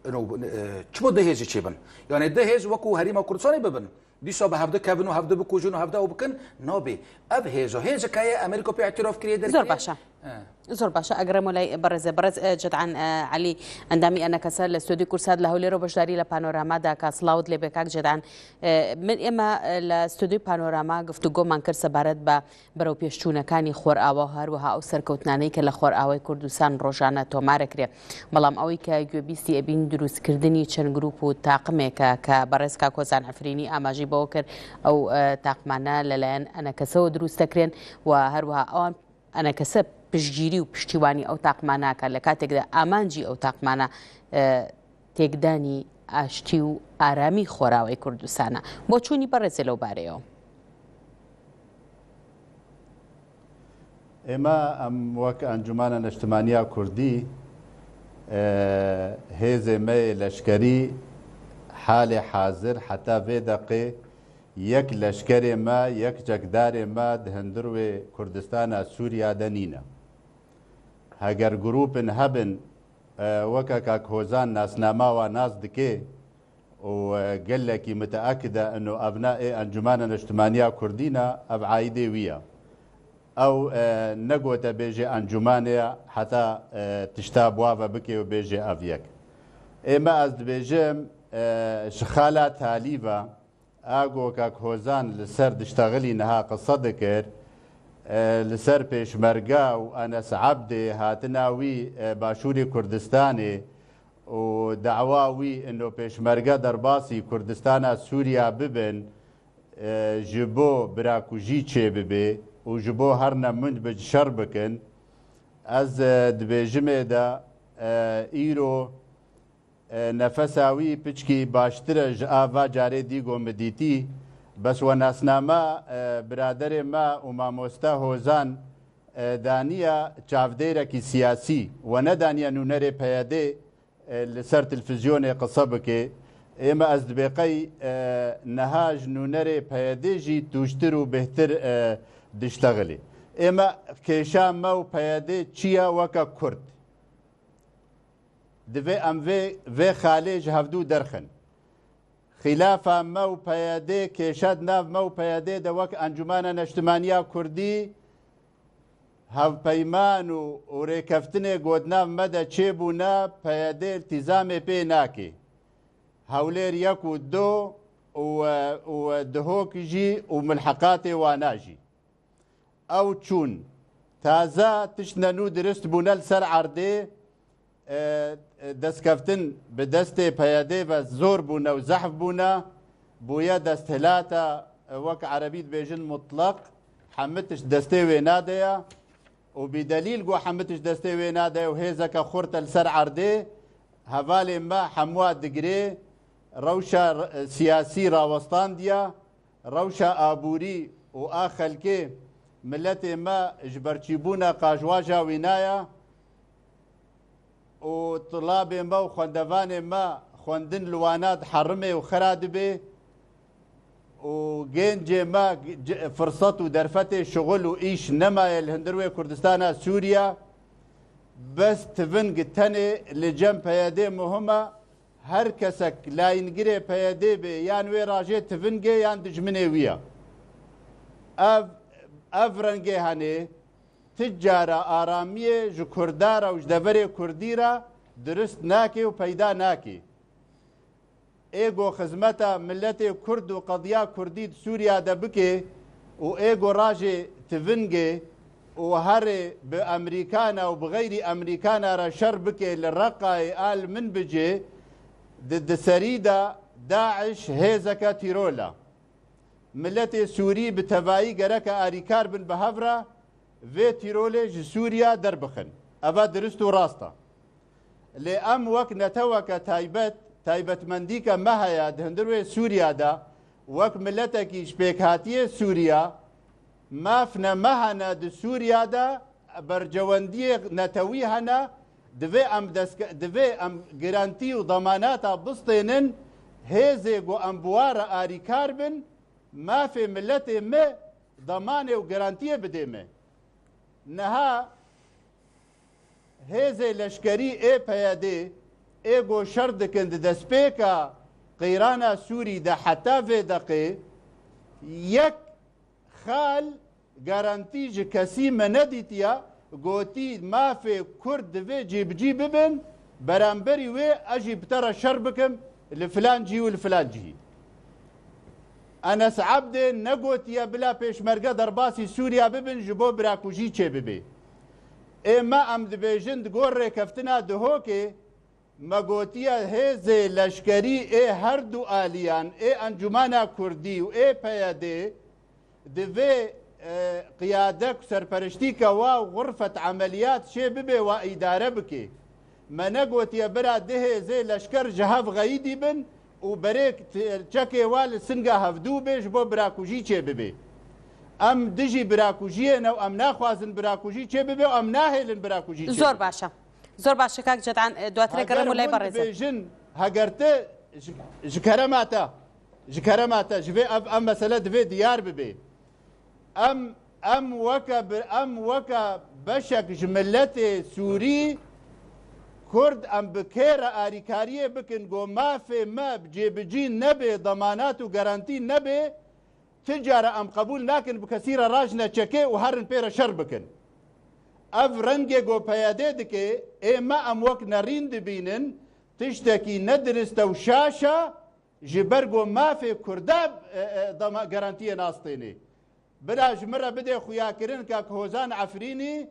ino, e, çima du hêzê çêbin? Yani du hêz wekû Herêma Kurdistanê bibin. Dîsa bi hevde kevin û hevde bikujin û hevde ew bikin, nabê. Ev hêza, hêzek heye, Amerîka pê îtiraf kiriye, derkiriye. Zor baş e. He. Zor baş e. Eger em lay bereze, berez, e, Ced'an, e, Elî, endamî enekese li Stûdyo Kursat li Hewlêr û beşdarî li Panorama de ka. Silav dilê bêkak Ced'an. E, min ême, e, li Stûdyo Panorama guftûgoman kir sebaret be berewpêşçûnekani Xwerawa, her wiha ew serkewtinaneyê ke li Xwerawayê Kurdistan rojane tomare kiriye. Belam ewî ke gûbîstî ebîn dirûstkirdinî çend grûp û taqimêk e ke berêz Kak Hozan Efrînî amajî bo kir, ew, e, taqmane lelayen enekese û dirûst dekirên û her wiha ewan enekese piştgîrî û piştîwanî ew taqmane ke li katek de amancî ew taqmane, e, têkdanî aştî û aramî Xwerawê Kurdistan e. Bo çûnî berêzê lewbarê yo. Ême em wek Encûmena Neştimaniya Kurdî, e, hêzê me yê leşkerî halê hazir heta vê deqê yek leşkerê me, yek çekdarê me di hundir wê Kurdistana Sûriya de nîne. Heger grûpin hebin, e, weke Kak Hozan nasnama wa nas dike, û, e, gelekî miteekid e, ino evna ê Encûmena Neştimaniya Kurdî ne, ev aîdê wî ye. Ew, e, negote bêje encûmanê ye, heta, e, tişta bi wa ve bike û bêje ev yek. Ê me ez dibêjim, e, ji xala talî ve, a ku Kak Hozan li ser diştexilî niha qise dikir, e, li ser Pêşmerga û Enes Ebdê hatina wî, e, Başûrê Kurdistanê, û dawa wî ino pêşmerge derbasî Kurdistana Sûriya bibin, e, ji bo birakujî çêbibe û ji bo her ne min bi şer bikin. Ez, e, dibêjimê de, e, îro, e, nefesa wî piçkî baştir e ji a va carê dî go min dîtî. Bes we nasnama, e, biraderê me û mamoste Hozan, e, daniya çavdêrekî siyasî, we nedaniya nûnerê P Y D, e, li ser televîzyonê qise bike. Ême ez dibê qey, e, niha ji nûnerê P Y D jî tûjtir û bêhtir, e, diştexilî. Ême kêşa me û P Y D çi ye weke Kurd? Divê em vê, vê xalê ji hevdû derxin. Xîlafa me û P Y D, kêşa di nav me û P Y D de wek Encûmena Neştimaniya Kurdî, hevpeyman û, û rêkeftinê ku di nav me de çêbûne, P Y D îltîzamê pê nake. Hewlêr yek û du û, û Dihok jî û milheqatê wana jî. Ew çûn. Taze tiştine nû dirist bûne li ser erdê, e, e, destkeftin bi destê P Y D ve zor bûne û zehf bûne, bûye desthilata, e, wek erebî dibêjin mutleq, hemî tişt destê wê nade ye û bîdelîl ku hemî tişt destê wê nade ye û hêzeke xurt e li ser erdê, hevalê me hemûa digirê, rewşa, e, siyasî rawestandiye, rewşa aborî û a xelkê, miletê me ji berçîbûna qajwaja wî naya û tulabê me û xwendevanê me xwendin li wana diherime û xera dibe û gencê me c-, firset û derfetê şixul û îş nemaye li hundir wê Kurdistana Sûriye. Bes tiving tenê li cem P Y D muhim e. Her kesek layîngirê P Y D bê, yan wê rajê tivingê yan dijminê wî ye. Ev, ev rengê henê ti cara aramiyê ji Kurda re û ji deverê Kurdî re dirist nake û peyda nake. Ê go xizmeta miletê Kurd û qediya Kurdî di Sûriya de bike û ê go rajê tivingê û herê bi Emerîkana û bi xeyrî Emerîkana re şer bike li Reqayê a li min bicê, di, di serî de DAIŞ hêzeke tîrol e. Miletê Sûrî bi tevayî gereke arîkar bin bi hev re vê tîrolê ji Sûriya derbixin. Eva dirist û rast e. Lê em wek neteweke taybet, taybetmendîke me heye di hundir wê Sûriya de, wek miletekî ji pêkhatiyê Sûriya, mafne me hene di Sûriya de, bercewendiyê netewî hene, divê em destke-, divê em garantî û demanata bistênin, hêzê ku em bi wa re arîkar bin, mafê miletê me demanê û garantiyê bidê me. Niha hêzê leşkerî ê P Y D ê go şer dikin di destpêka qeyrana Sûrî de heta vê deqê yek xal garantî ji kesî me nedîtiya, gotî mafê Kurd divê cîbicî bibin, beramberî wê ez jî bi te re şer bikim li filan cihî û li filan cihî. Enes Ebdê negotiye bila pêşmerge derbasî Sûriya bibin ji bo birakujî çêbibe. Ê me em dibêjin di gor rêkeftina Dihokê, me gotiye hêzê leşkerî ê her du aliyan, ê Encûmena Kurdî û ê P Y D, divê, e, qiyadek û serperiştîke wa û xurfet emeliyat çê bibe wa îdare bike. Me negotiye bira di hêzê leşker ji hev xeyidî bin û berê t-, çekê wa li singa hevdû bê ji bo birakujî çê bibe. Em dijî birakujiyê ne û em naxwazin birakujî çê bibe û em nahêlin birakujî çê bibe. Zor baş e. Zor baş e kak Cedan, e, duatir ê gerim û lê berêzin. Heger hûn dibêjin, heger te ji, ji kerema te, ji kerema te, ji vê ev, ev mesele divê diyar bibe. Em, em weke bir, em weke beşek ji miletê Sûrî, Kurd, em bi kê re arîkariyê bikin, go mafê me bi cêbicî nebe, demanat û garantî nebe, ti cara em qebûl nakin bi kesî re rajine çekê û herin pê re şer bikin. Ev rengê go P Y D dike, ê me em wek nerîn dibînin, tiştekî nedirist e û şaş e, ji ber go mafê Kurda, e, e, dema-, garantiyê nastênê. Bira ji min re bidê xuyakirin kak Hozan Efrînî,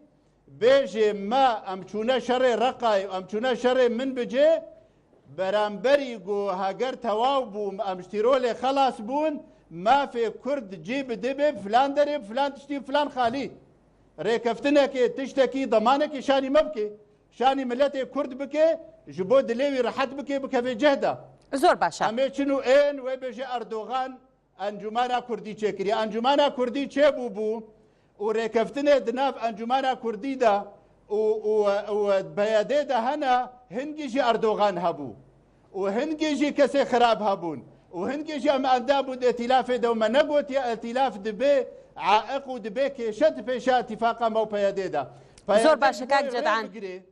bêjê me em çûne şerê Reqayê, em çûne şerê Minbicê, Beramberî ku heger tewaw bû, em ji tîrolê xelas bûn, mafê Kurd cî bi dibê bi filan derê, bi filan tiştî, bi filan xalî. Rêkeftinekê, tiştekî, demanekê şanî me bike. Şanî miletê Kurd bike, ji bo dilê wî rehet bike, bikeve cih de. Zor baş e. Em ê çin û ên wê bêje Erdogan Encûmena Kurdî çêkiriye. Encûmena Kurdî çêbûbû û rêkeftinê di nav Encûmena Kurdî de û, û, û P Y D de hene, hingî jî Erdogan hebû. Û hingî jî kesê xirab hebûn. Û hingî jî em endam bûn di îtîlafê de û me negotiye îtîlaf dibe aiq û dibe kêşe di pêşa îtîfaqa me û P Y D de. Zor P Y D baş e, ji bo kak rê Ced'an. Bigire.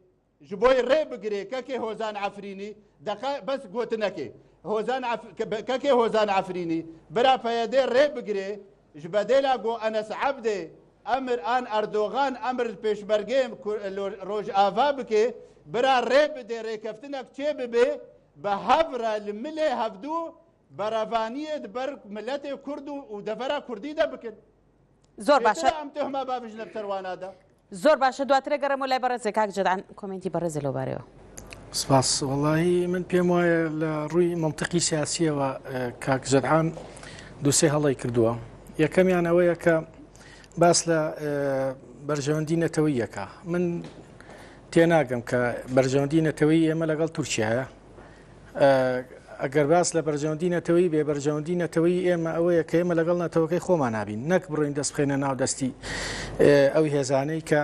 Ji bo rê bigirê kekê Hozan Efrînî, deqa bes gotinekê. Hozan Ef-, ke-, be-, kekê Hozan Efrînî, bira P Y D rê bigirê, ji bedêla ku Enes Ebdê emir an Erdogan emir li pêşmergeyên Kur-, li Rojava bike, bira rê bide rêkeftinek çê bibe, bi hev re li milê hevdû berevaniyê di ber miletê Kurd û, û devera Kurdî de bikin. Zor baş e. Bêtir em tuhma bavêjine bi ser wana de. Zor baş e. دواتر گەڕێمەوە لای بەڕێزێ کاک جەدعان، کۆمێنتی بەڕێزێ لەو بارەیەوە. سپاس. وەڵاهی من پێم وایە لە ڕووی مەنتیقی سیاسیەوە، ئە، کاک جەدعان دوو سێ هەڵەی کردووە. یەکەمیان ئەوەیە کە باس لە، ئە، بەرژەوەندی نەتەوەییەکە. من تێناگەم کە بەرژەوەندی نەتەوەیی ئێمە لەگەڵ تورکیایە. ئە، ئەگەر باس لە بەرژەوەندی نەتەوەیی بێ، بەرژەوەندی نەتەوەیی ئێمە ئەوەیە کە ئێمە لەگەڵ نەتەوەکەی خۆمان نابین، نەک بڕۆین دەست بخەینە ناو دەستی، ئێ، ئەو هێزانەی کە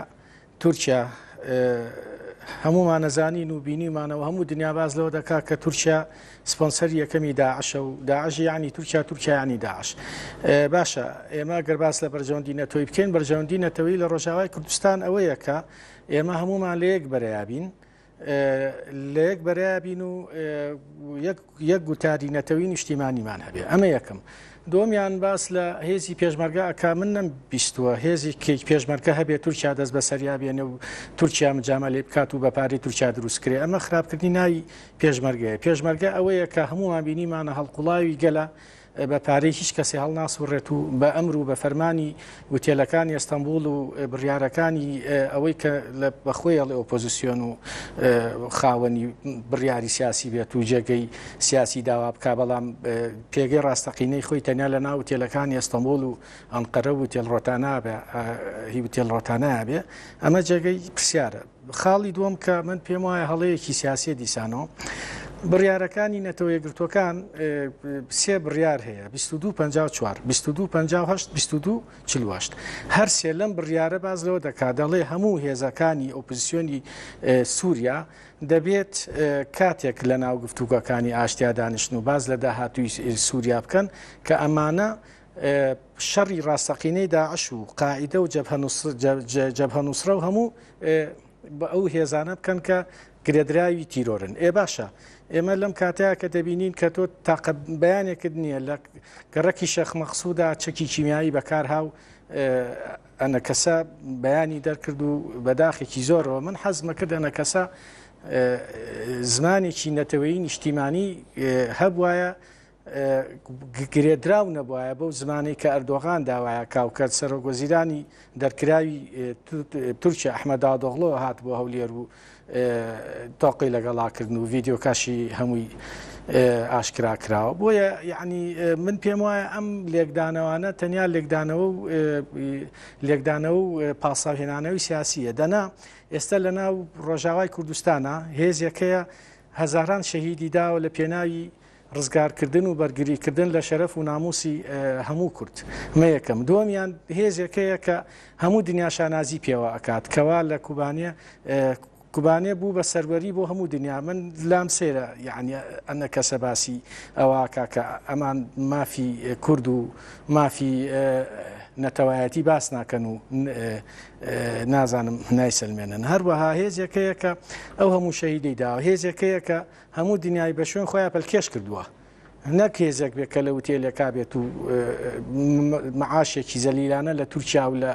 تورکیا، ئێ، هەموومان نەزانین و بینیمانەوە، هەموو دنیا باز لەوە دەکا کە تورکیا سپۆنسەری یەکەمی داعشە و داعش یعنی تورکیا، تورکیا یعنی داعش. ئێ، باشە، ئێمە ئەگەر باس لە بەرژەوەندی نەتەوەیی بکەین، بەرژەوەندی نەتەوەیی لە ڕۆژاوای کوردستان ئەوەیە کە ئێمە هەموومان لە یەک بەرەیا بین. ئێ، لە یەک بەرەیا بین و، ئێ، یەک، یەک گوتاری نەتەوەی نیشتیمانیمان هەبێ. ئەمە یەکەم. دووەمیان باس لە هێزی پێشمەرگە ئەکا، من نەم بیستووە هێزی کێ-، پێشمەرگە هەبێ تورکیا دەست بەسەریا بێنێ و تورکیا مجامەلەی بکات و بە پارەی تورکیا دروست کرێ. ئەمە خراپکردنی ناوی پێشمەرگەیە. پێشمەرگە ئەوەیە کە هەموومان بینیمانە هەڵقوڵاوی گەلە، بە پارەی هیچ کەسێ هەڵناسوڕێت و بە ئەمر و بە فەرمانی وتێلەکانی ئەستەنبوڵ و بڕیارەکانی، ئێ، ئەوەی کە لە بەخۆی ئەڵێ ئۆپۆزیسیۆن و، ئێ، خاوەنی بڕیاری سیاسی بێت و جێگەی سیاسی داوا بکا، بەڵام، ئێ، پێگەی ڕاستەقینەی خۆی تەنیا لە ناو وتێلەکانی ئەستەنبوڵ و ئەنقەرە و وتێل ڕۆتانا بێ، ئە، هی وتێل ڕۆتانایا بێ. ئەمە جێگەی پرسیارە. خاڵی دووەم کە من پێم وایە هەڵەیەکی سیاسیە دیسانەوە، بڕیارەکانی نەتەوە یەکگرتووەکان، ئێ، سێ بڕیار هەیە، بیست و دوو پەنجا و چوار، بیست و دوو پەنجا و هەشت، بیست و دوو چل و هەشت. هەر سێ لەم بڕیارە باز لەوە دەکات، دەڵێ هەموو هێزەکانی ئۆپۆزیسیۆنی، ئێ، سووریا دەبێت، ئێ، کاتێک لە ناو گفتوگۆکانی ئاشتیا دانیشتن و باز لە داهاتووی سووریا بکەن کە ئەمانە، ئێ، شەڕی ڕاستەقینەی داعش و قاعیدە و جەبهە نوس-، جە-، جە-، جەبهە نوسرە و هەموو، ئێ، بە ئەو هێزانە بکەن کە گرێدراوی تیرۆرن. ئێ باشە، ئێمە لەم کاتەیە کە دەبینین کە تۆ تاقە بەیانێکت نییە لە گەڕەکی شێخ مەقسوودا چەکی کیمیایی بەکارها و، ئێ، ئەنەکەسە بەیانی دەرکرد و بەداخێکی زۆرەوە. من حەزمە کرد ئەنەکەسە، ئێ، زمانێکی نەتەوەی نیشتیمانی، ئێ، هەبوایە، ئێ، گ-، گرێدراو نەبوایە بەو زمانەی کە ئەردۆغان داوایە کاوکەت سەرۆک وەزیرانی دەرکراوی، ئێ، تو-، تورکیا ئەحمەد دادۆغلۆ هات بۆ هەولێر و، ئێ، تۆقی لەگەڵا کردن و ڤیدیۆکاشی هەمووی، ئێ، ئاشکرا کراوە. بۆیە، یعنی، ئێ، من پێم وایە ئەم لێکدانەوانە تەنیا لێکدانەوە و، ئێ، لێکدانەوە و، ئێ، پاساوهێنانەوەی سیاسیە. دەنا ئێستا لە ناو ڕۆژاوای کوردستانە هێزێکەیە هەزاران شەهیدی داوە لە پێناوی ڕزگارکردن و بەرگریکردن لە شەرەف و ناموسی، ئێ، هەموو کورد. مە یەکەم. دووەمیان هێزێکەیە کە هەموو دنیا شانازی پێوە ئەکات، کەوا لە کوبانێ، ئێ، کوبانێ بوو بە سەروەری بۆ هەموو دنیا. من لام سێرە، یعنی، ئەنە کەسە باسی ئەوە کا کە ئەمان مافی کورد و مافی، ئێ، نەتەوایەتی باس ناکەن و ن-، ئێ، ئێ، نازانم نایسەلمێنن. هەروەها هێزێکەیە کە ئەو هەموو شەهیدەی داوە، هێزێکەیە کە هەموو دنیای بە شوێن خۆیان پەلکێش کردووە. نەک هێزێک بێت کە لە وتێلێکا بێت و، ئێ، م-، مەعاشێکی زەلیلانە لە تورکیا و لە،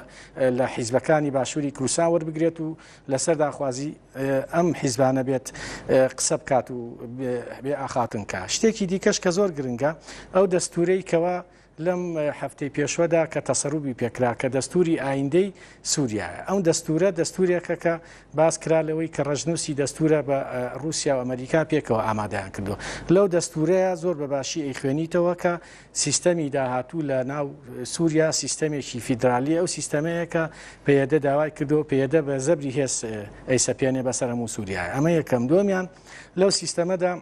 لە حیزبەکانی باشووری کوردستان وەربگرێت و لەسەر داخوازی، ئێ، ئەم حیزبانە بێت، ئێ، قسە بکات و بێ، بێ ئاخاتن کا. شتێکی دیکەش کە زۆر گرنگە، ئەو دەستورەی کەوا لەم، ئە، هەفتەی پێشوەدا کە تەسەروبی پێکرا کە دەستوری ئایندەی سووریایە. ئەم دەستورە، دەستورێکە کە باس کرا لەوەی کە ڕەژنووسی دەستورە بە، ئە، رووسیا و ئەمریکا پێکەوە ئامادەیان کردووە. لەو دەستورەیە زۆر بە باشی ئەیخوێنیتەوە کە سیستەمی داهاتوو لە ناو سووریا سیستەمێکی فیدرالی، ئەو سیستەمەیە کە پەیەدە داوای کردەوە، پەیەدە بە زەبری هێز، ئە، ئەیسەپێنێ بەسەر هەموو سووریایە. ئەمە یەکەم. دووەمیان، لەو سیستەمەدا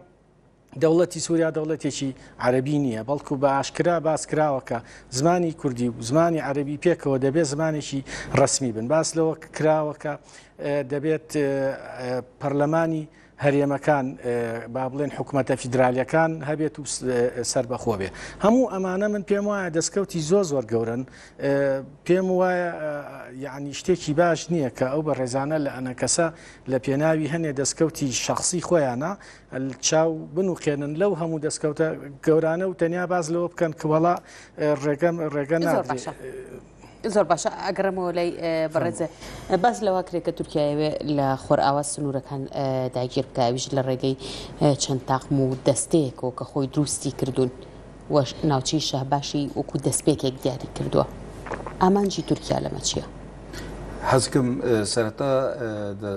دەوڵەتی سووریا دەوڵەتێکی عەرەبی نییە، بەڵکو بە ئاشکرا باس کراوە کە زمانی کوردی و زمانی عەرەبی پێکەوە دەبێت زمانێکی ڕەسمی بن. باس لەوە کراوە کە، ئە، دەبێت، ئە، ئە، پەرلەمانی هەرێمەکان، ئە، با بڵێن حکومەتە فیدرالیەکان هەبێت و س-، ئە، سەربەخۆ بێ. هەموو ئەمانە من پێم وایە دەستکەوتی زۆر زۆر گەورن. ئە، پێم وایە، ئە، یعنی شتێکی باش نییە کە ئەو بەڕێزانە لە ئەنەکەسە لە پێناوی هەنێ دەستکەوتی شەخسی خۆیانە چاو بنوقێنن لەو هەموو دەستکەوتە گەورانە و تەنیا باز لەوە بکەن کە وەڵا، ئە، ڕێگەم-، ڕێگە زۆر نادرێ. باشە. زۆر باشە، ئەگەڕێمەوە لای، ئە، بەڕێزە. باس لەوە کرێ کە تورکیا یەوێ لە خۆرئاوا سنوورەکان، ئە، داگیر بکە، ئەویش لە ڕێگەی، ئە، چەند تاقم و دەستەیەکەوە کە خۆی دروستی کردوون و ناوچەی شەهباشی وەکو دەستپێکێک دیاری کردووە. ئامانجی تورکیا لەمە چییە؟ Hezkim, e, sereta, e, de,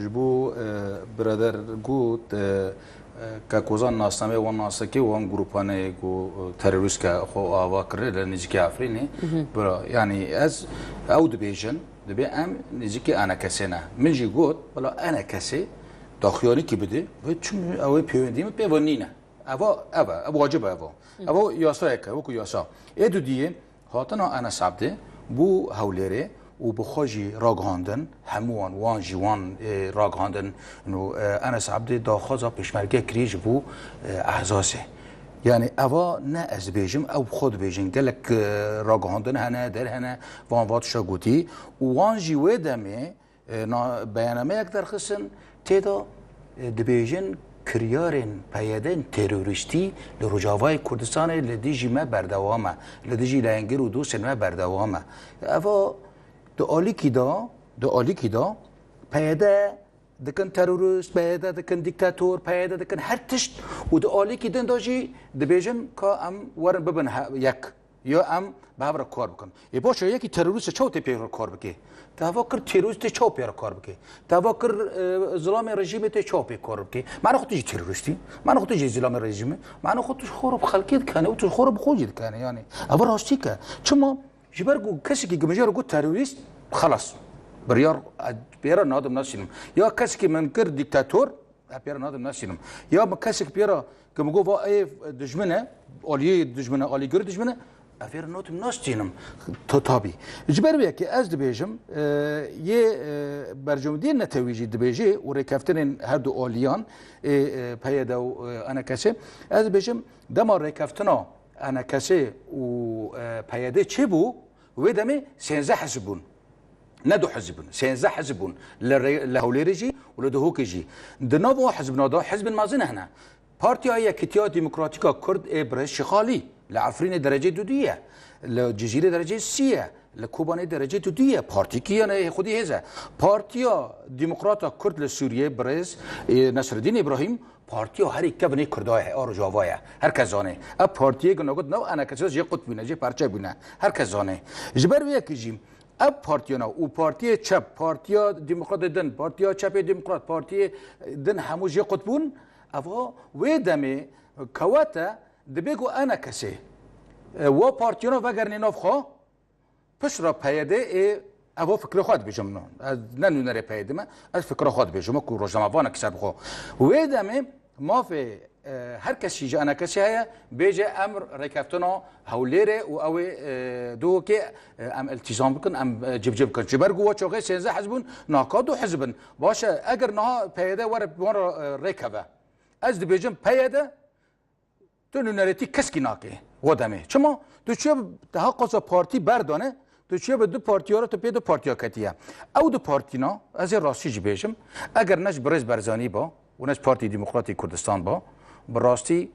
ji bo, e, birader got, e, e, ke kozan nasname wan naseke wan grûpanê ku, e, terorîst ke xwe ava kire li nêzîkî Efrînê. Bira, yanî ez ew dibêjin, dibê em nêzîkî enekesê ne. Min jî got, bila enekesê daxuyanîkî bide, wê çim ew ê pêwendî min pê ve nîne. Eva, ev e, ev wacib e eva. Ev o yasayek e, wekî yasa. Ê dudiyê hatina Enes Abdê bû Hewlêrê û bi xwe jî ragihandin, hemû wan, wan jî wan, e, ragihandin. Nû, e, Enes Abdê daxwaza pêşmerge kirî ji bo, e, Ehzasê. Yani eva ne ez dibêjim, ew bi xwe dibêjin. Gelek, e, ragihandin hene, der hene, van vatişa gotî. Û wan jî wê demê E, na-, beyanameyek derxistin, tê de, e, dibêjin kiryarên PYD'ên terorîstî li Rojavayê Kurdistanê li dijî me berdewam e, li dijî lehengir û dostên me berdewam e. Eva di alîkî de, di alîkî de PYD dikin terorîst, PYD dikin dîktator, PYD dikin her tişt û di alîkî din de jî dibêjin ka em werin bibin he-, yek. Ya em bi hev re kar bikin. Ê baş e, yekî terorîst e, çawa tê pê re kar bike? Te heva kir terorîst tê çawa pê re kar bike? Te heva kir, e, zilamê rejîmê tê çawa pê kar bike? Mane xwe tu jî terorîst î? Mane xwe tu jî zilamê rejîmê? Mane xwe tu ji xwe re bi xelkê dikene û tu ji xwe re bi xwe jî dikene yani. Ev rastî ke. Çima? Ji ber ku kesekî ku min jê re got terorîst, xelas. Biryar, e, pê re nadim nasînim. Ya kesekî min kir dîktator, Ez pê re nadim nasînim. Ya min kesek pê re ke min got va ê dijmin e, aliyê dijmin e, alîgirê dijmin e, ez pê re nadim nasînim. Ta-, tabî. Ji ber wê yekê ez dibêjim, e, yê, e, berjewendiyên netewî jî dibêje û rêkeftinên her du aliyan ê, e, PYD û, e, ENKS'ê, ez dibêjim dema rêkeftina ENKS'ê û, e, PYD'ê çêbû, wê demê sêzdeh hizb bûn. Ne du hizb bûn, sêzdeh hizb bûn. Li rê-, li Hewlêrê jî û li Duhokê jî. Di nav wan hizbina de hizbên mezin hene. Partiya Yekîtiya Demokratîk a Kurd ê Birêz Şêxalî li Efrînê derecê dudû ye. Li Cizîrê derecê sî ye. Li Kobanê derecê dudû ye. Partîkî yane xwedî hêz e. Partiya Demokrat a Kurd li Sûriyê Birêz, ê, Nesreddîn Îbrahîm, partiya herî kevin ê Kurda ye, a Rojava ye. Her kes zane. Ev partiyê gina got nav ENKS'ê jê qut bûne, jê parçe bûne. Her kes zane. Ji ber wê yekê jî Ev partiyana û partiyê çep, Partiya Demokratê din, Partiya Çepê Demokrat, partiyê din hemû jê qut bûn. Eva wê demê kewete dibê ku ENKS'ê, e, wa partiyana vegerîne nav xwe, pişt re PYD'ê, eva fikra xwe dibêjim. Ez ne nûnerê PYD'ê me, ez fikra xwe dibêjim, ku rojnamevanek ser bi xwe. Wê demê mafê E, her kesî ji ENKS'ê heye, bêje em rêkeftina Hewlêrê û ew ê, e, Duhokê, e, em îltizam bikin, em, e, cibcib bikin. Ji ber ku we çaxê sêzdeh hizb bûn, naka du hizb in. Baş e, eger niha PYD were wan re, e, rêkeve. Ez dibêjim PYD, tu nûnerêtî keskî nake, we demê. Çima? Tu çiye bi daha qasa partî berdane, Tu çiye bi du partiya re, tu pê du partiya ketiye. Ew du partîna, ez ê rastî jî bêjim, eger ne ji Birêz Barzanî ba û ne ji Partî Demokratî Kurdistan ba, bi rastî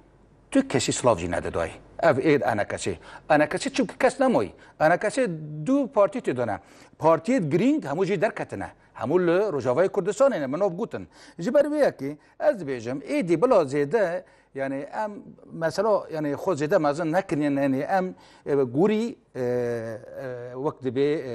tu kesî silav jî nedidayî. Ev ê ENKS'ê. ENKS'ê çimkî kes nemayî. ENKS'ê du partî tê de ne. Partiyê girîng hemû jî derketine. Hemû li Rojavayê Kurdistanê ne. Min nav gotin. Ji ber wê yekê ez dibêjim, êdî bila zêde Yani em mesela yani xwe zêde mezin nekin, yani em e, gurî e, e, wek dibê e,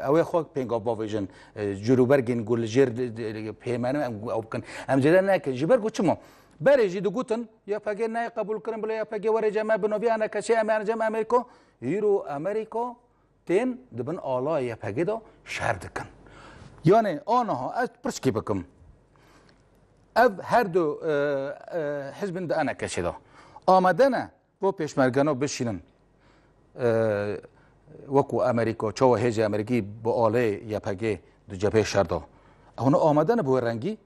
ew ê xwe pêngav bavêjin. E, cûrûbergên ku li jêr di- di- pêmenin em ew bikin. Em zêde nekin. Ji ber ku çima? Berê jî digotin Y P G nayê qebûl kirin, bila Y P G were cem me, bi novî enekesê em ê cem Amerîko. Îro Amerîko tên di bin ala Y P G de şer dikin. Yani aniha ez pirskî bikim. Ev her du e, e, hizbin di enekesê de amade ne bo pêşmergeno bişînin. E, wekû Amerîka, çawa hêzê Amerîkî bi alê Y P G di cephê şer de. Ew ne amade ne bi wê rengî.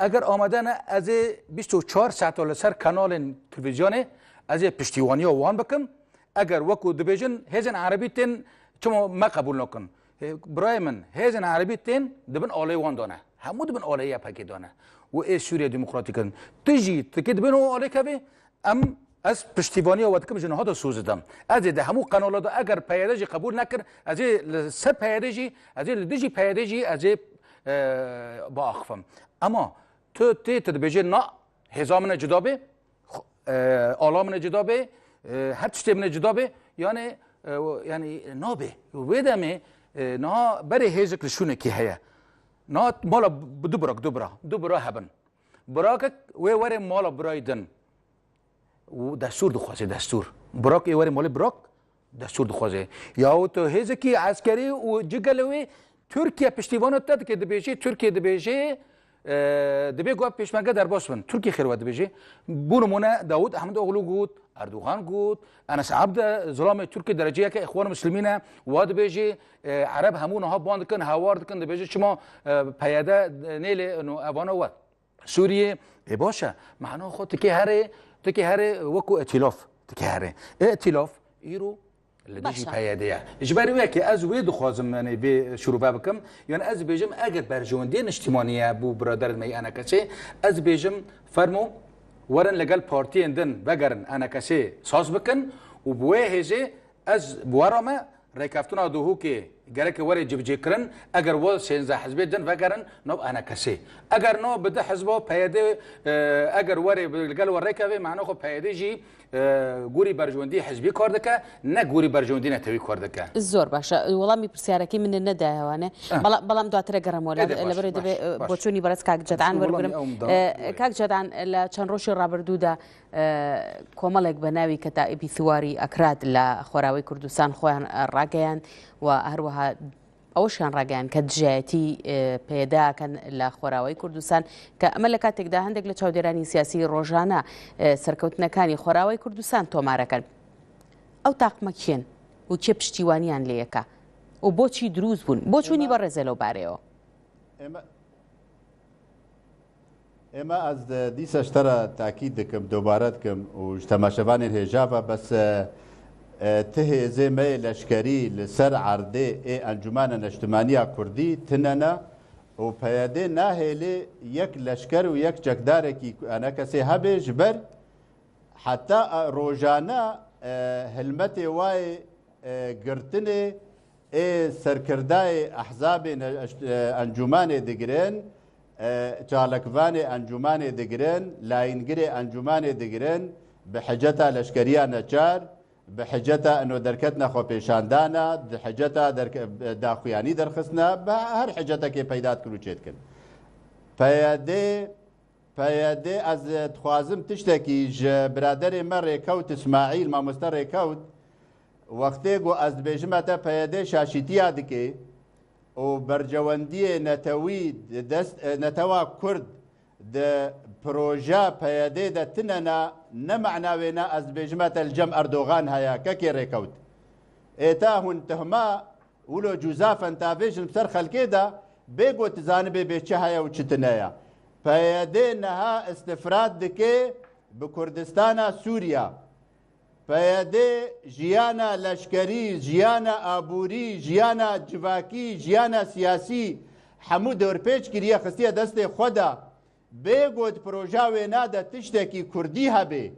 Eger amade ne, ez ê bîst û çar saeta li ser kanalên televîzyonê ez ê piştîwaniya wan bikim. Eger wekû dibêjin hêzên erebî tên çima me qebûl nakin? Hê, birayê min, hêzên erebî tên di bin alê wan de ne. Hemû di bin alê Y P G de ne. Û ê Sûriye Demokratîk in. Tu jî, tu kê dibên o alê kevê, em, ez piştîvaniya we dikim, ji niha de soz didim. Ez ê di hemû kanala de eger P Y D jî qebûl nekir, ez ê li ser P Y D jî, ez ê li dijî P Y D jî, ez ê, e, biaxifim. Ema tu tê, tu dibêjê na, hêza min e cuda bê, xo-, e, ala min e cuda bê, e, her tiştê min e cuda bê, yani, e, o, yani nabê. Wê demê, e, niha berê hêzik li şûnekî heye. Niha mala bi du birak, du bira, du bira hebin. Birakek wê were mala birayê din. Û destûr dixwaze, destûr. Birak ê were malê birak, destûr dixwaze. Yahu tu hêzekî eskerî û cigele wê Tirkiye piştîvana te dike, dibêjê, Tirkiye dibêjê, e, dibê ku ev pêşmerge derbas bin. Tirkiye xêr we dibêjê. Bo nimûne Dawud Ehmedoğlu got, Erdogan got, Enes Abde zilamê Tirkiye dereceyeke Îxwan Muslimîn e, wa dibêjê, e, Ereb hemû niha ban dikin, hawar dikin, dibêjê çima, e, P Y D nêlê, no, evana we. Sûriyê, ê baş e. Mehna xwe tikê herê, tikê herê wekû îtîlaf, tikê herê. Îtîlaf îro li dijî Baş e. P Y D ye. Ji ber wê yekê ez wê dixwazim, yani vê şirove bikim. Yani ez dibêjim eger berjewendiyê niştimanî ye bo biraderên me yê enekesê, ez dibêjim fermo werin legel partiyên din vegerin enekesê saz bikin û bi wê hêzê ez bi we re me Rêkeftina Duhokê gereke were cibicêkirin, eger we sêzdeh hizbê din vegerin nav enekesê. Eger no bi du hizba P Y D, e, eger were bi, li gel we rêkeve, mehna xwe P Y D jî, e, gorî berjewendî hizbî kar dike, ne gorî berjewendî netewî kar dike. Zor baş e. Welamî pirsiyareke min nedayê wane. Eh. Bela-, belam duatire gerem wela. Êdî baş, Li berê baş, dibê, e, baş. Boçûnî beres kak Cedan Baş, werim welamî gurim. Ew da, E, wê. Kak Cedan, li çend rojê rabirdu de Komelek bi navî Ketaîbî Siwarî Akrad li Xwerawê Kurdistan xweyan rageyand û her wiha ewişiyan rageyand ke dijayetî, e, peyda ken li Xwerawê Kurdistan ke eme li katek de hindek li çawdêranî siyasî rojane, e, serkewtinekanî Xwerawê Kurdistan tomare ken. Ew taqme kî in û kê piştîwaniyan lê yeke û boçî dirûz bûn? Boçûnî Ema- berêze lo barê o? Ema- Êma ez, e, dîsa ji te re takîd dikim, dobare dikim û ji temaşevanên hêja ve bes, e, e, ti hêzê me yê leşkerî li ser erdê ê Encûmena Neştimaniya Kurdî tine ne û P Y D nahêlê yek leşker û yek çekdarekî enekesê hebe ji ber heta, e, rojane, e, hilmetê wayê, e, girtinê ê serkirdayê ehzabê ne-, eşt-, e, encûmanê digirin, e, çalakvanê encûmanê digirin, layîngirê encûmanê digirin, bi hiceta leşkeriya neçar, bi hiceta ino derketine xwepêşandana, di hiceta derke-, daxuyanî derxistine, bi her hicetekê peyda dikin û çêdikin. P Y D P Y D, ez dixwazim tiştekî ji biraderê me Rêkewt Îsmaîl, mamoste Rêkewt, wextê ku ez dibêjime te P Y D şaşîtiya dike û berjewendiyê netewî di dest, e, netewa Kurd di proja P Y D de tine ne, ne mena wê ne ez dibêjime te li cem Erdogan heye, kekê Rêkewt. Ê te hûn tuhma Wilo cûza fentavêjin bi ser xelkê de, bê ku tu zanibê bê çi heye û çi tune ye. P Y D niha istifrad dike bi Kurdistana Sûriya. P Y D jiyana leşkerî, jiyana aborî, jiyana civakî, jiyana siyasî hemû dorpêç kiriye, xistiye destê xwe de. Bê got proja wêna de tiştekî kurdî hebe.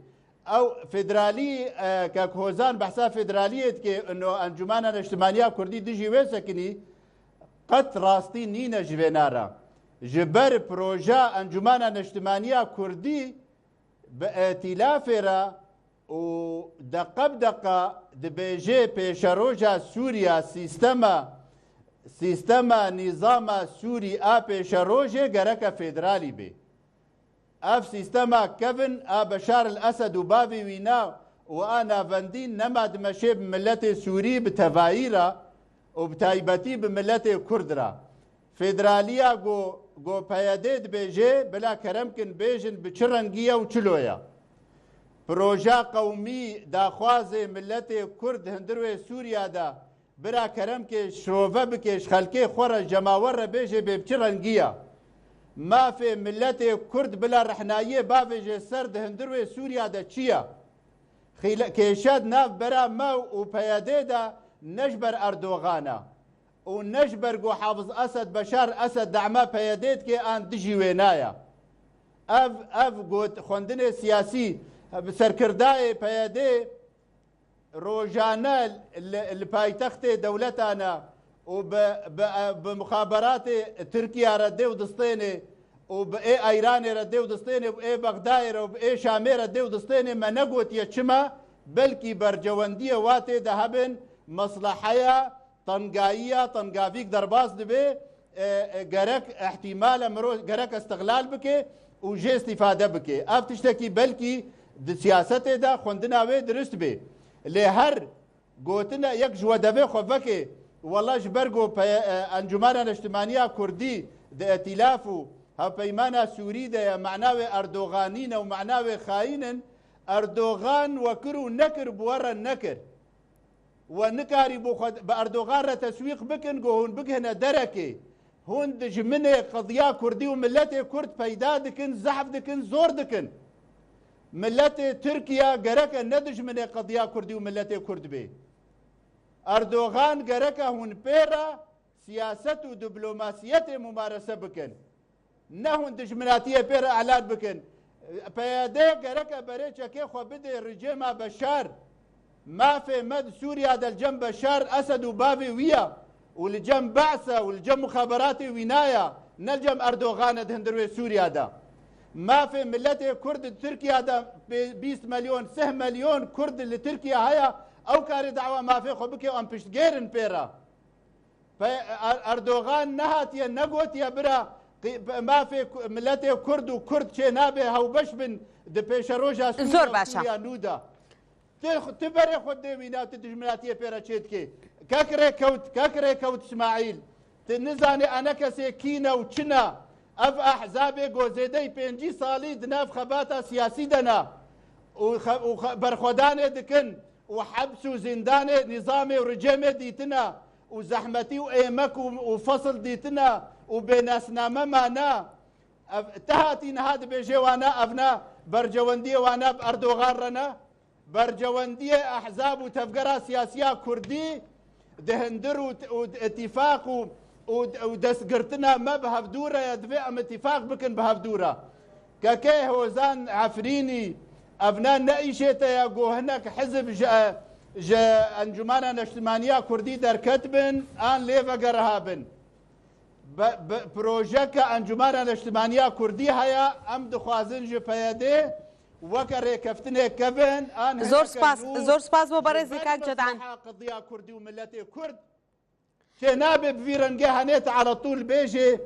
Ew federalî, e, kek Hozan behsa federaliyê dike, ino Encûmena Neştimaniya Kurdî dijî wê sekinî, qet rastî nîne ji vêna re. Ji ber proja Encûmena Neştimaniya Kurdî Bi îtîlafê re û deqe bi deqa dibêje pêşeroja Sûriya sîstema, sîstema nîzama Sûrî a pêşerojê gereke federalî bê. Ev sîstema kevin a Beşar el Esed û bavê wî na û a navendî nema dimeşê bi miletê Sûrî bi tevayî re û bi taybetî bi miletê Kurd re. Federaliya go, go P Y D dibêje, bila kerem kin bêjin bi çi rengî ye û çilo ye. Proja qewmî daxwazê miletê Kurd hundir wê Sûriya de bira kerem ke şirove bike, ji xelkê xwe re, cemawer re bêje bê bi çi rengî ye. Mafê miletê Kurd bila rehnayiyê bavêje ser di hundir wê Sûriya de çi ye. Xîle-, kêşe di nav bera me û P Y D de ne ji ber Erdogan e û ne ji ber ku Hafiz Esed, Beşar Esed dema P Y D dike an dijî wê naye. Ev, ev got, xwendinê siyasî, serkirdayê P Y D rojane li, li paytextê dewletan e û bi, bi, bi muxaberatê Tirkiye re dê û distênê û bi ê Eyranê re dê û distênê û ê Bexdayê re û bi ê Şamê re dê û distênê me negotiye çima, belkî bercewendiyê wa tê de hebin, mesleheya tengayiya, tengavîk derbas dibe, e, e, gerek îhtîmal e mirov gerek îstixlal bike û jê îstîfade bike. Ev tiştekî belkî di siyasetê de xwendina wê dirust bê. Lê her gotina yek ji we devê xwe veke, wela ji ber ku pe-, e, Encûmena Neştimanî ya Kurdî di îtîlaf û hevpeymana Sûrî de ye, mana wê Erdoganî ne û mana wê xayîn in, Erdogan we kir û nekir bi we re nekir. We nikarîbû xwe bi Erdogan re teswîq bikin ku hûn bigihine derekê. Hûn dijminê qediya Kurdî û miletê Kurd peyda dikin, zehf dikin, zor dikin. Miletê Tirkiye gereke ne dijminê qediya Kurdî û miletê Kurd bê. Erdogan gereke hûn pê re siyaset û diplomasiyetê mumarese bikin. Ne hûn dijminatiyê pê re elan bikin. P Y D gereke berê çekê xwe bidê rejîma Beşar. Mafê me di Sûriya de li cem Beşar Esed û bavê wî ya û li cem Be'sa û li cem muxaberatê wî naya, ne li cem Erdogan e di hundir wê Sûriya de. Mafê miletê Kurd di Tirkiya de bê-, bîst milyon, sih milyon Kurd li Tirkiya heye, ew karê dawa mafê xwe bike, em piştgêr in pê re. Pe-, Er-, Erdogan nehatiye nehatiye bira qi-, pe-, mafê ku-, miletê Kurd û Kurd çê nabe hewbeş bin di pêşeroja Sûriya Zor û baş e. Sûriya nû de. Tu, tu berê xwe dê wîna, tu dijminatiyê pê re çê dikê. Kek Rêkewt, Kek Rêkewt Îsmaîl, tu nizanê enekesê kî ne û çi ne. Ev ehzabê ku zêdeyî pêncî salî di nav xebata siyasî de ne û xe-, û xe-, berxwedanê dikin û heps û zîndanê nîzamê û rejîmê dîtine û zehmetî û êmek û, û fesil dîtine û bênasname mane. Ev, te hatî niha dibêjê wane, ev ne bercewendiyê wane bi Erdogan re ne. Bercewendiyê ehzab û tevgera siyasiya Kurdî di hundir û, û îtîfaq û, û, û destgirtina me bi hevdû re ye, divê em îtîfaq bikin bi hevdû re. Kekê Hozan Efrînî, ev ne, ne îşê te ye ku hinek hizb ji, ji Encûmena Neştimanî ya Kurdî derket bin, an lê vegeriha bin. Be-, be-, projeke Encûmena Neştimanî ya Kurdî heye, em dixwazin ji P Y D weke rêkeftinê kevin, an Zor hineke spas, nû zor spas bo ji berêzê ber kak Cedan. Mesleha qediya Kurdî û miletê Kurd çê nabe bi vî rengê henê te ala tûl bêjê,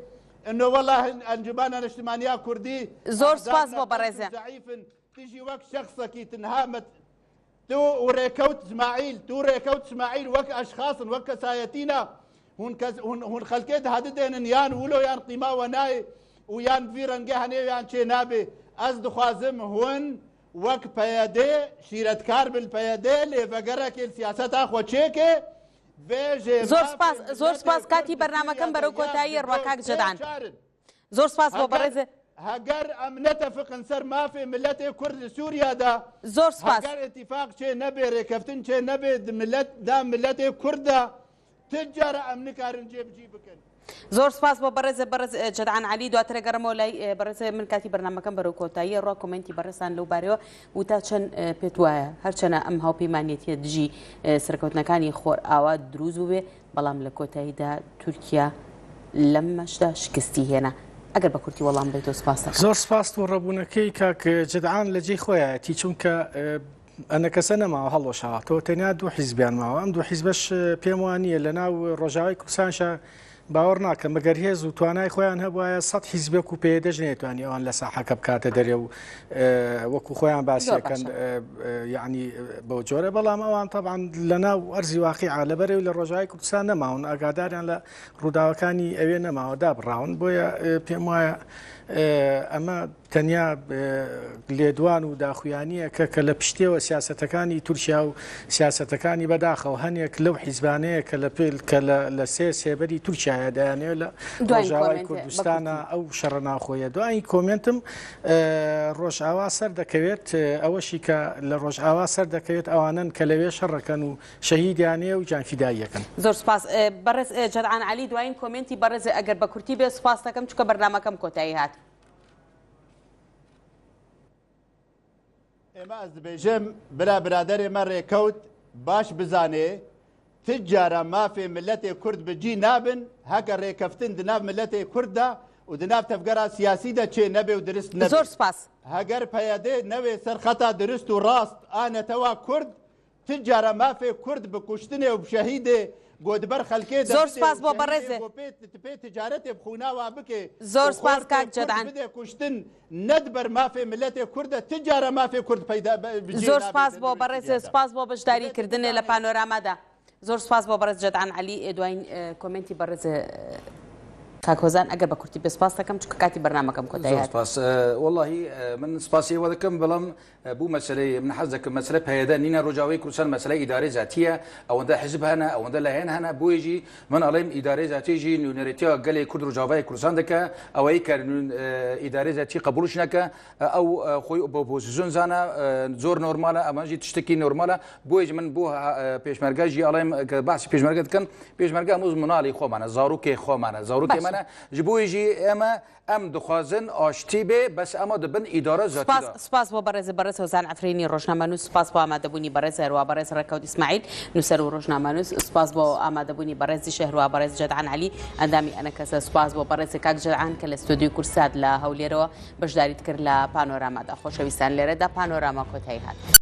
ino wela hin-, Encûmena Neştimanî ya Kurdî Zor spas bo ehzabna berêzê. Zehîf in, tu jî wek şexsekî tu niha met-, tu û Rêkewt Îsmaîl, tu û Rêkewt Îsmaîl wek eşxas in, wek kesayetî ne. Hûn kes-, hûn, hûn xelkê dihedidênin yan wilo yan qîma we nayê û yan bi vî rengê henê yan çê nabe. Ez dixwazim hûn wek P Y D, şîretkar bin P Y D, lê vegerekê li siyaseta xwe çêke, vê jê Zor mafê spas, zor miletê spas, Kurd katî di bernamekin Sûriya berew de ya kotayî bi rwa kak dor Cedan. Çar in. Zor spas bo Heger, berêzê. Heger em netefiqin ser mafê miletê Kurd li Sûriya de, Zor spas. Heger îtîfaq çê nebe, rêkeftin çê nebe di milet, da miletê Kurd de, ti cara em nikarin cêbicî bikin. Zor spas bo berêzê, berêz, e, Cedan Elî, duatirê gerimo lay, e, berêzê min katî bernamekin berew kotayî, rwa komentî berêzan lew barê we, wita çend, e, pêt waye. Her çend em hawpeymaniyetiye dijî, e, serkewtnekanî Xor Awa dirûz bûbe, بەڵام لە کۆتاییدا تورکیا لەم مەچدا شکستی هێنا. ئەگەر بە کورتی وەڵام بدەیتەوە، سپاس دەکەم. زۆر سپاس بۆ ڕەبوونەکەی کاک جدعان لە جێی خۆیەتی، چونکە، ئە، ئەنەکەسە نەماوە، هەڵۆشاوەتەوە، تەنیا دوو حیزبیان ماوە. ئەم دوو حیزبەش، ئە، پێم وانییە لە ناو ڕۆژاوای کوردستانشە باوەڕ ناکەم، مەگەر هێز و توانای خۆیان هەبوایە، سەد حیزبێک و پێدەش نەیتوانی ئەوان لە ساحەکە بکاتە دەرێ و، ئە، وەکو خۆیان باسیەکەن، ئە، ئە، یعنی، بەو جۆرە. بەڵام ئەوان تەبعەن لە ناو ئەرزی واقیعە، لە بەرەوی لە ڕۆژاوای کوردستان نەماون، ئاگاداریان لە ڕووداوەکانی ئەوێ نەماوە، دابڕاون. بۆیە، ئە، پێم وایە، ئە، ئەمە تەنیا، ئە، لێدوان و داخویانیە کە، کە لە پشتێوە سیاسەتەکانی تورکیا و سیاسەتەکانی بەداخەوە هەنێک لەو حیزبانەیە کە لە پێ-، کە لە، لە سێ سێبەری تورکیایە دەیانەوە لە دوای ڕۆژاوای کۆمنتێ، بە کوردستانە کورتی. ئەو شەڕە ناخۆیە. دوای کۆمنتم، ئە، ڕۆژاوا سەر دەکەوێت، ئە، ئەوەشی کە لە ڕۆژاوا سەر دەکەوێت ئەوانن کە لەوێ شەڕەکەن و شەهیدیانەیە و جانفیداییەکەن. زۆر سپاس. ئە، بەڕێز، ئە، جەدعان عەلی، دوایین کۆمنتی بەڕێز، ئەگەر بە کورتی بێ، سپاس دەکەم، چونکە بەرنامەکەم کۆتایی هات. ئێمە، ئەز دبێژم، برا برادەرێ مە ڕێکەوت باش بزانێ، تجارە مافێ ملەتێ کورد bi cî nabin, heke rêkeftin di nav miletê kurd de û di nav tevgera siyasî de çê nebe û dirist nebe. زۆر سپاس. Heger PYD newê ser xeta dirist û rast a netewa kurd, Ti cara mafê Kurd bi kuştinê û bi şehîdê ku di ber xelkê de Zor bidê spas û bo şehîdê berêzê. ku pê, pê ticaretê bi xwîna wa bike Zor û spas xortê kak Kurd Cedan. bidê kuştin, ne di ber mafê miletê Kurd de ti cara mafê Kurd peyda be, bi cihê Zor navê spas de bo dirêj berêzê, diya de. spas bo beşdarî Miletê kirdinê li Kurd panorama de. Zor spas bo berêz Cedan Elî, ê duayîn, e, komentî berêzê, e, kak Hozan, eger bi kurtî bê spas dikim, çunke katî bernamekê min kotayî Zor hat. spas. E, wellahî, e, min spasî we dikim, belam E, bû meseleyê, min hez dikim, mesele PYD nîne, Rojavayê Kurdistan mesele îdarê zatî ye. Ewende hizb hene, ewende lehên hene. Boyê jî min alêm îdarê zatî jî nûnerêtiya gelê Kurd Rojavayê Kurdistan dike. Ew ê ker nûn, e, îdarê zatî qebûl jî neke. E, ew, e, xwe bi opozîsyon zane, e, zor normal e, eman jî tiştekî normal e. Boyê jî min bû, e, pêşmerge jî alêm, e, behsî pêşmerge dikin. Pêşmerge hemû minalî xwe mane, zarokê xwe mane, zarokê Baş e. me ne. Ji boyê jî eme Em dixwazin aştî bê, bes ema di bin îdara zatî Spas, de. spas bo berêzê, berêz Hozan Efrînî, rojnamenûs, spas bo amadebûnî berêz Herwa, berêz Rekewt Îsmaîl, nûser û rojnamenûs, spas bo amadebûnî berêz Dîşe Herwa, berêz Cedan Elî, endamî enekese, spas bo berêzê kak Cedan ke li stûdyoyê Kurdsat li Hewlêrê we beşdarî dikir li Panorama de. Xoşewîstan, lêre de Panorama kotayî hat.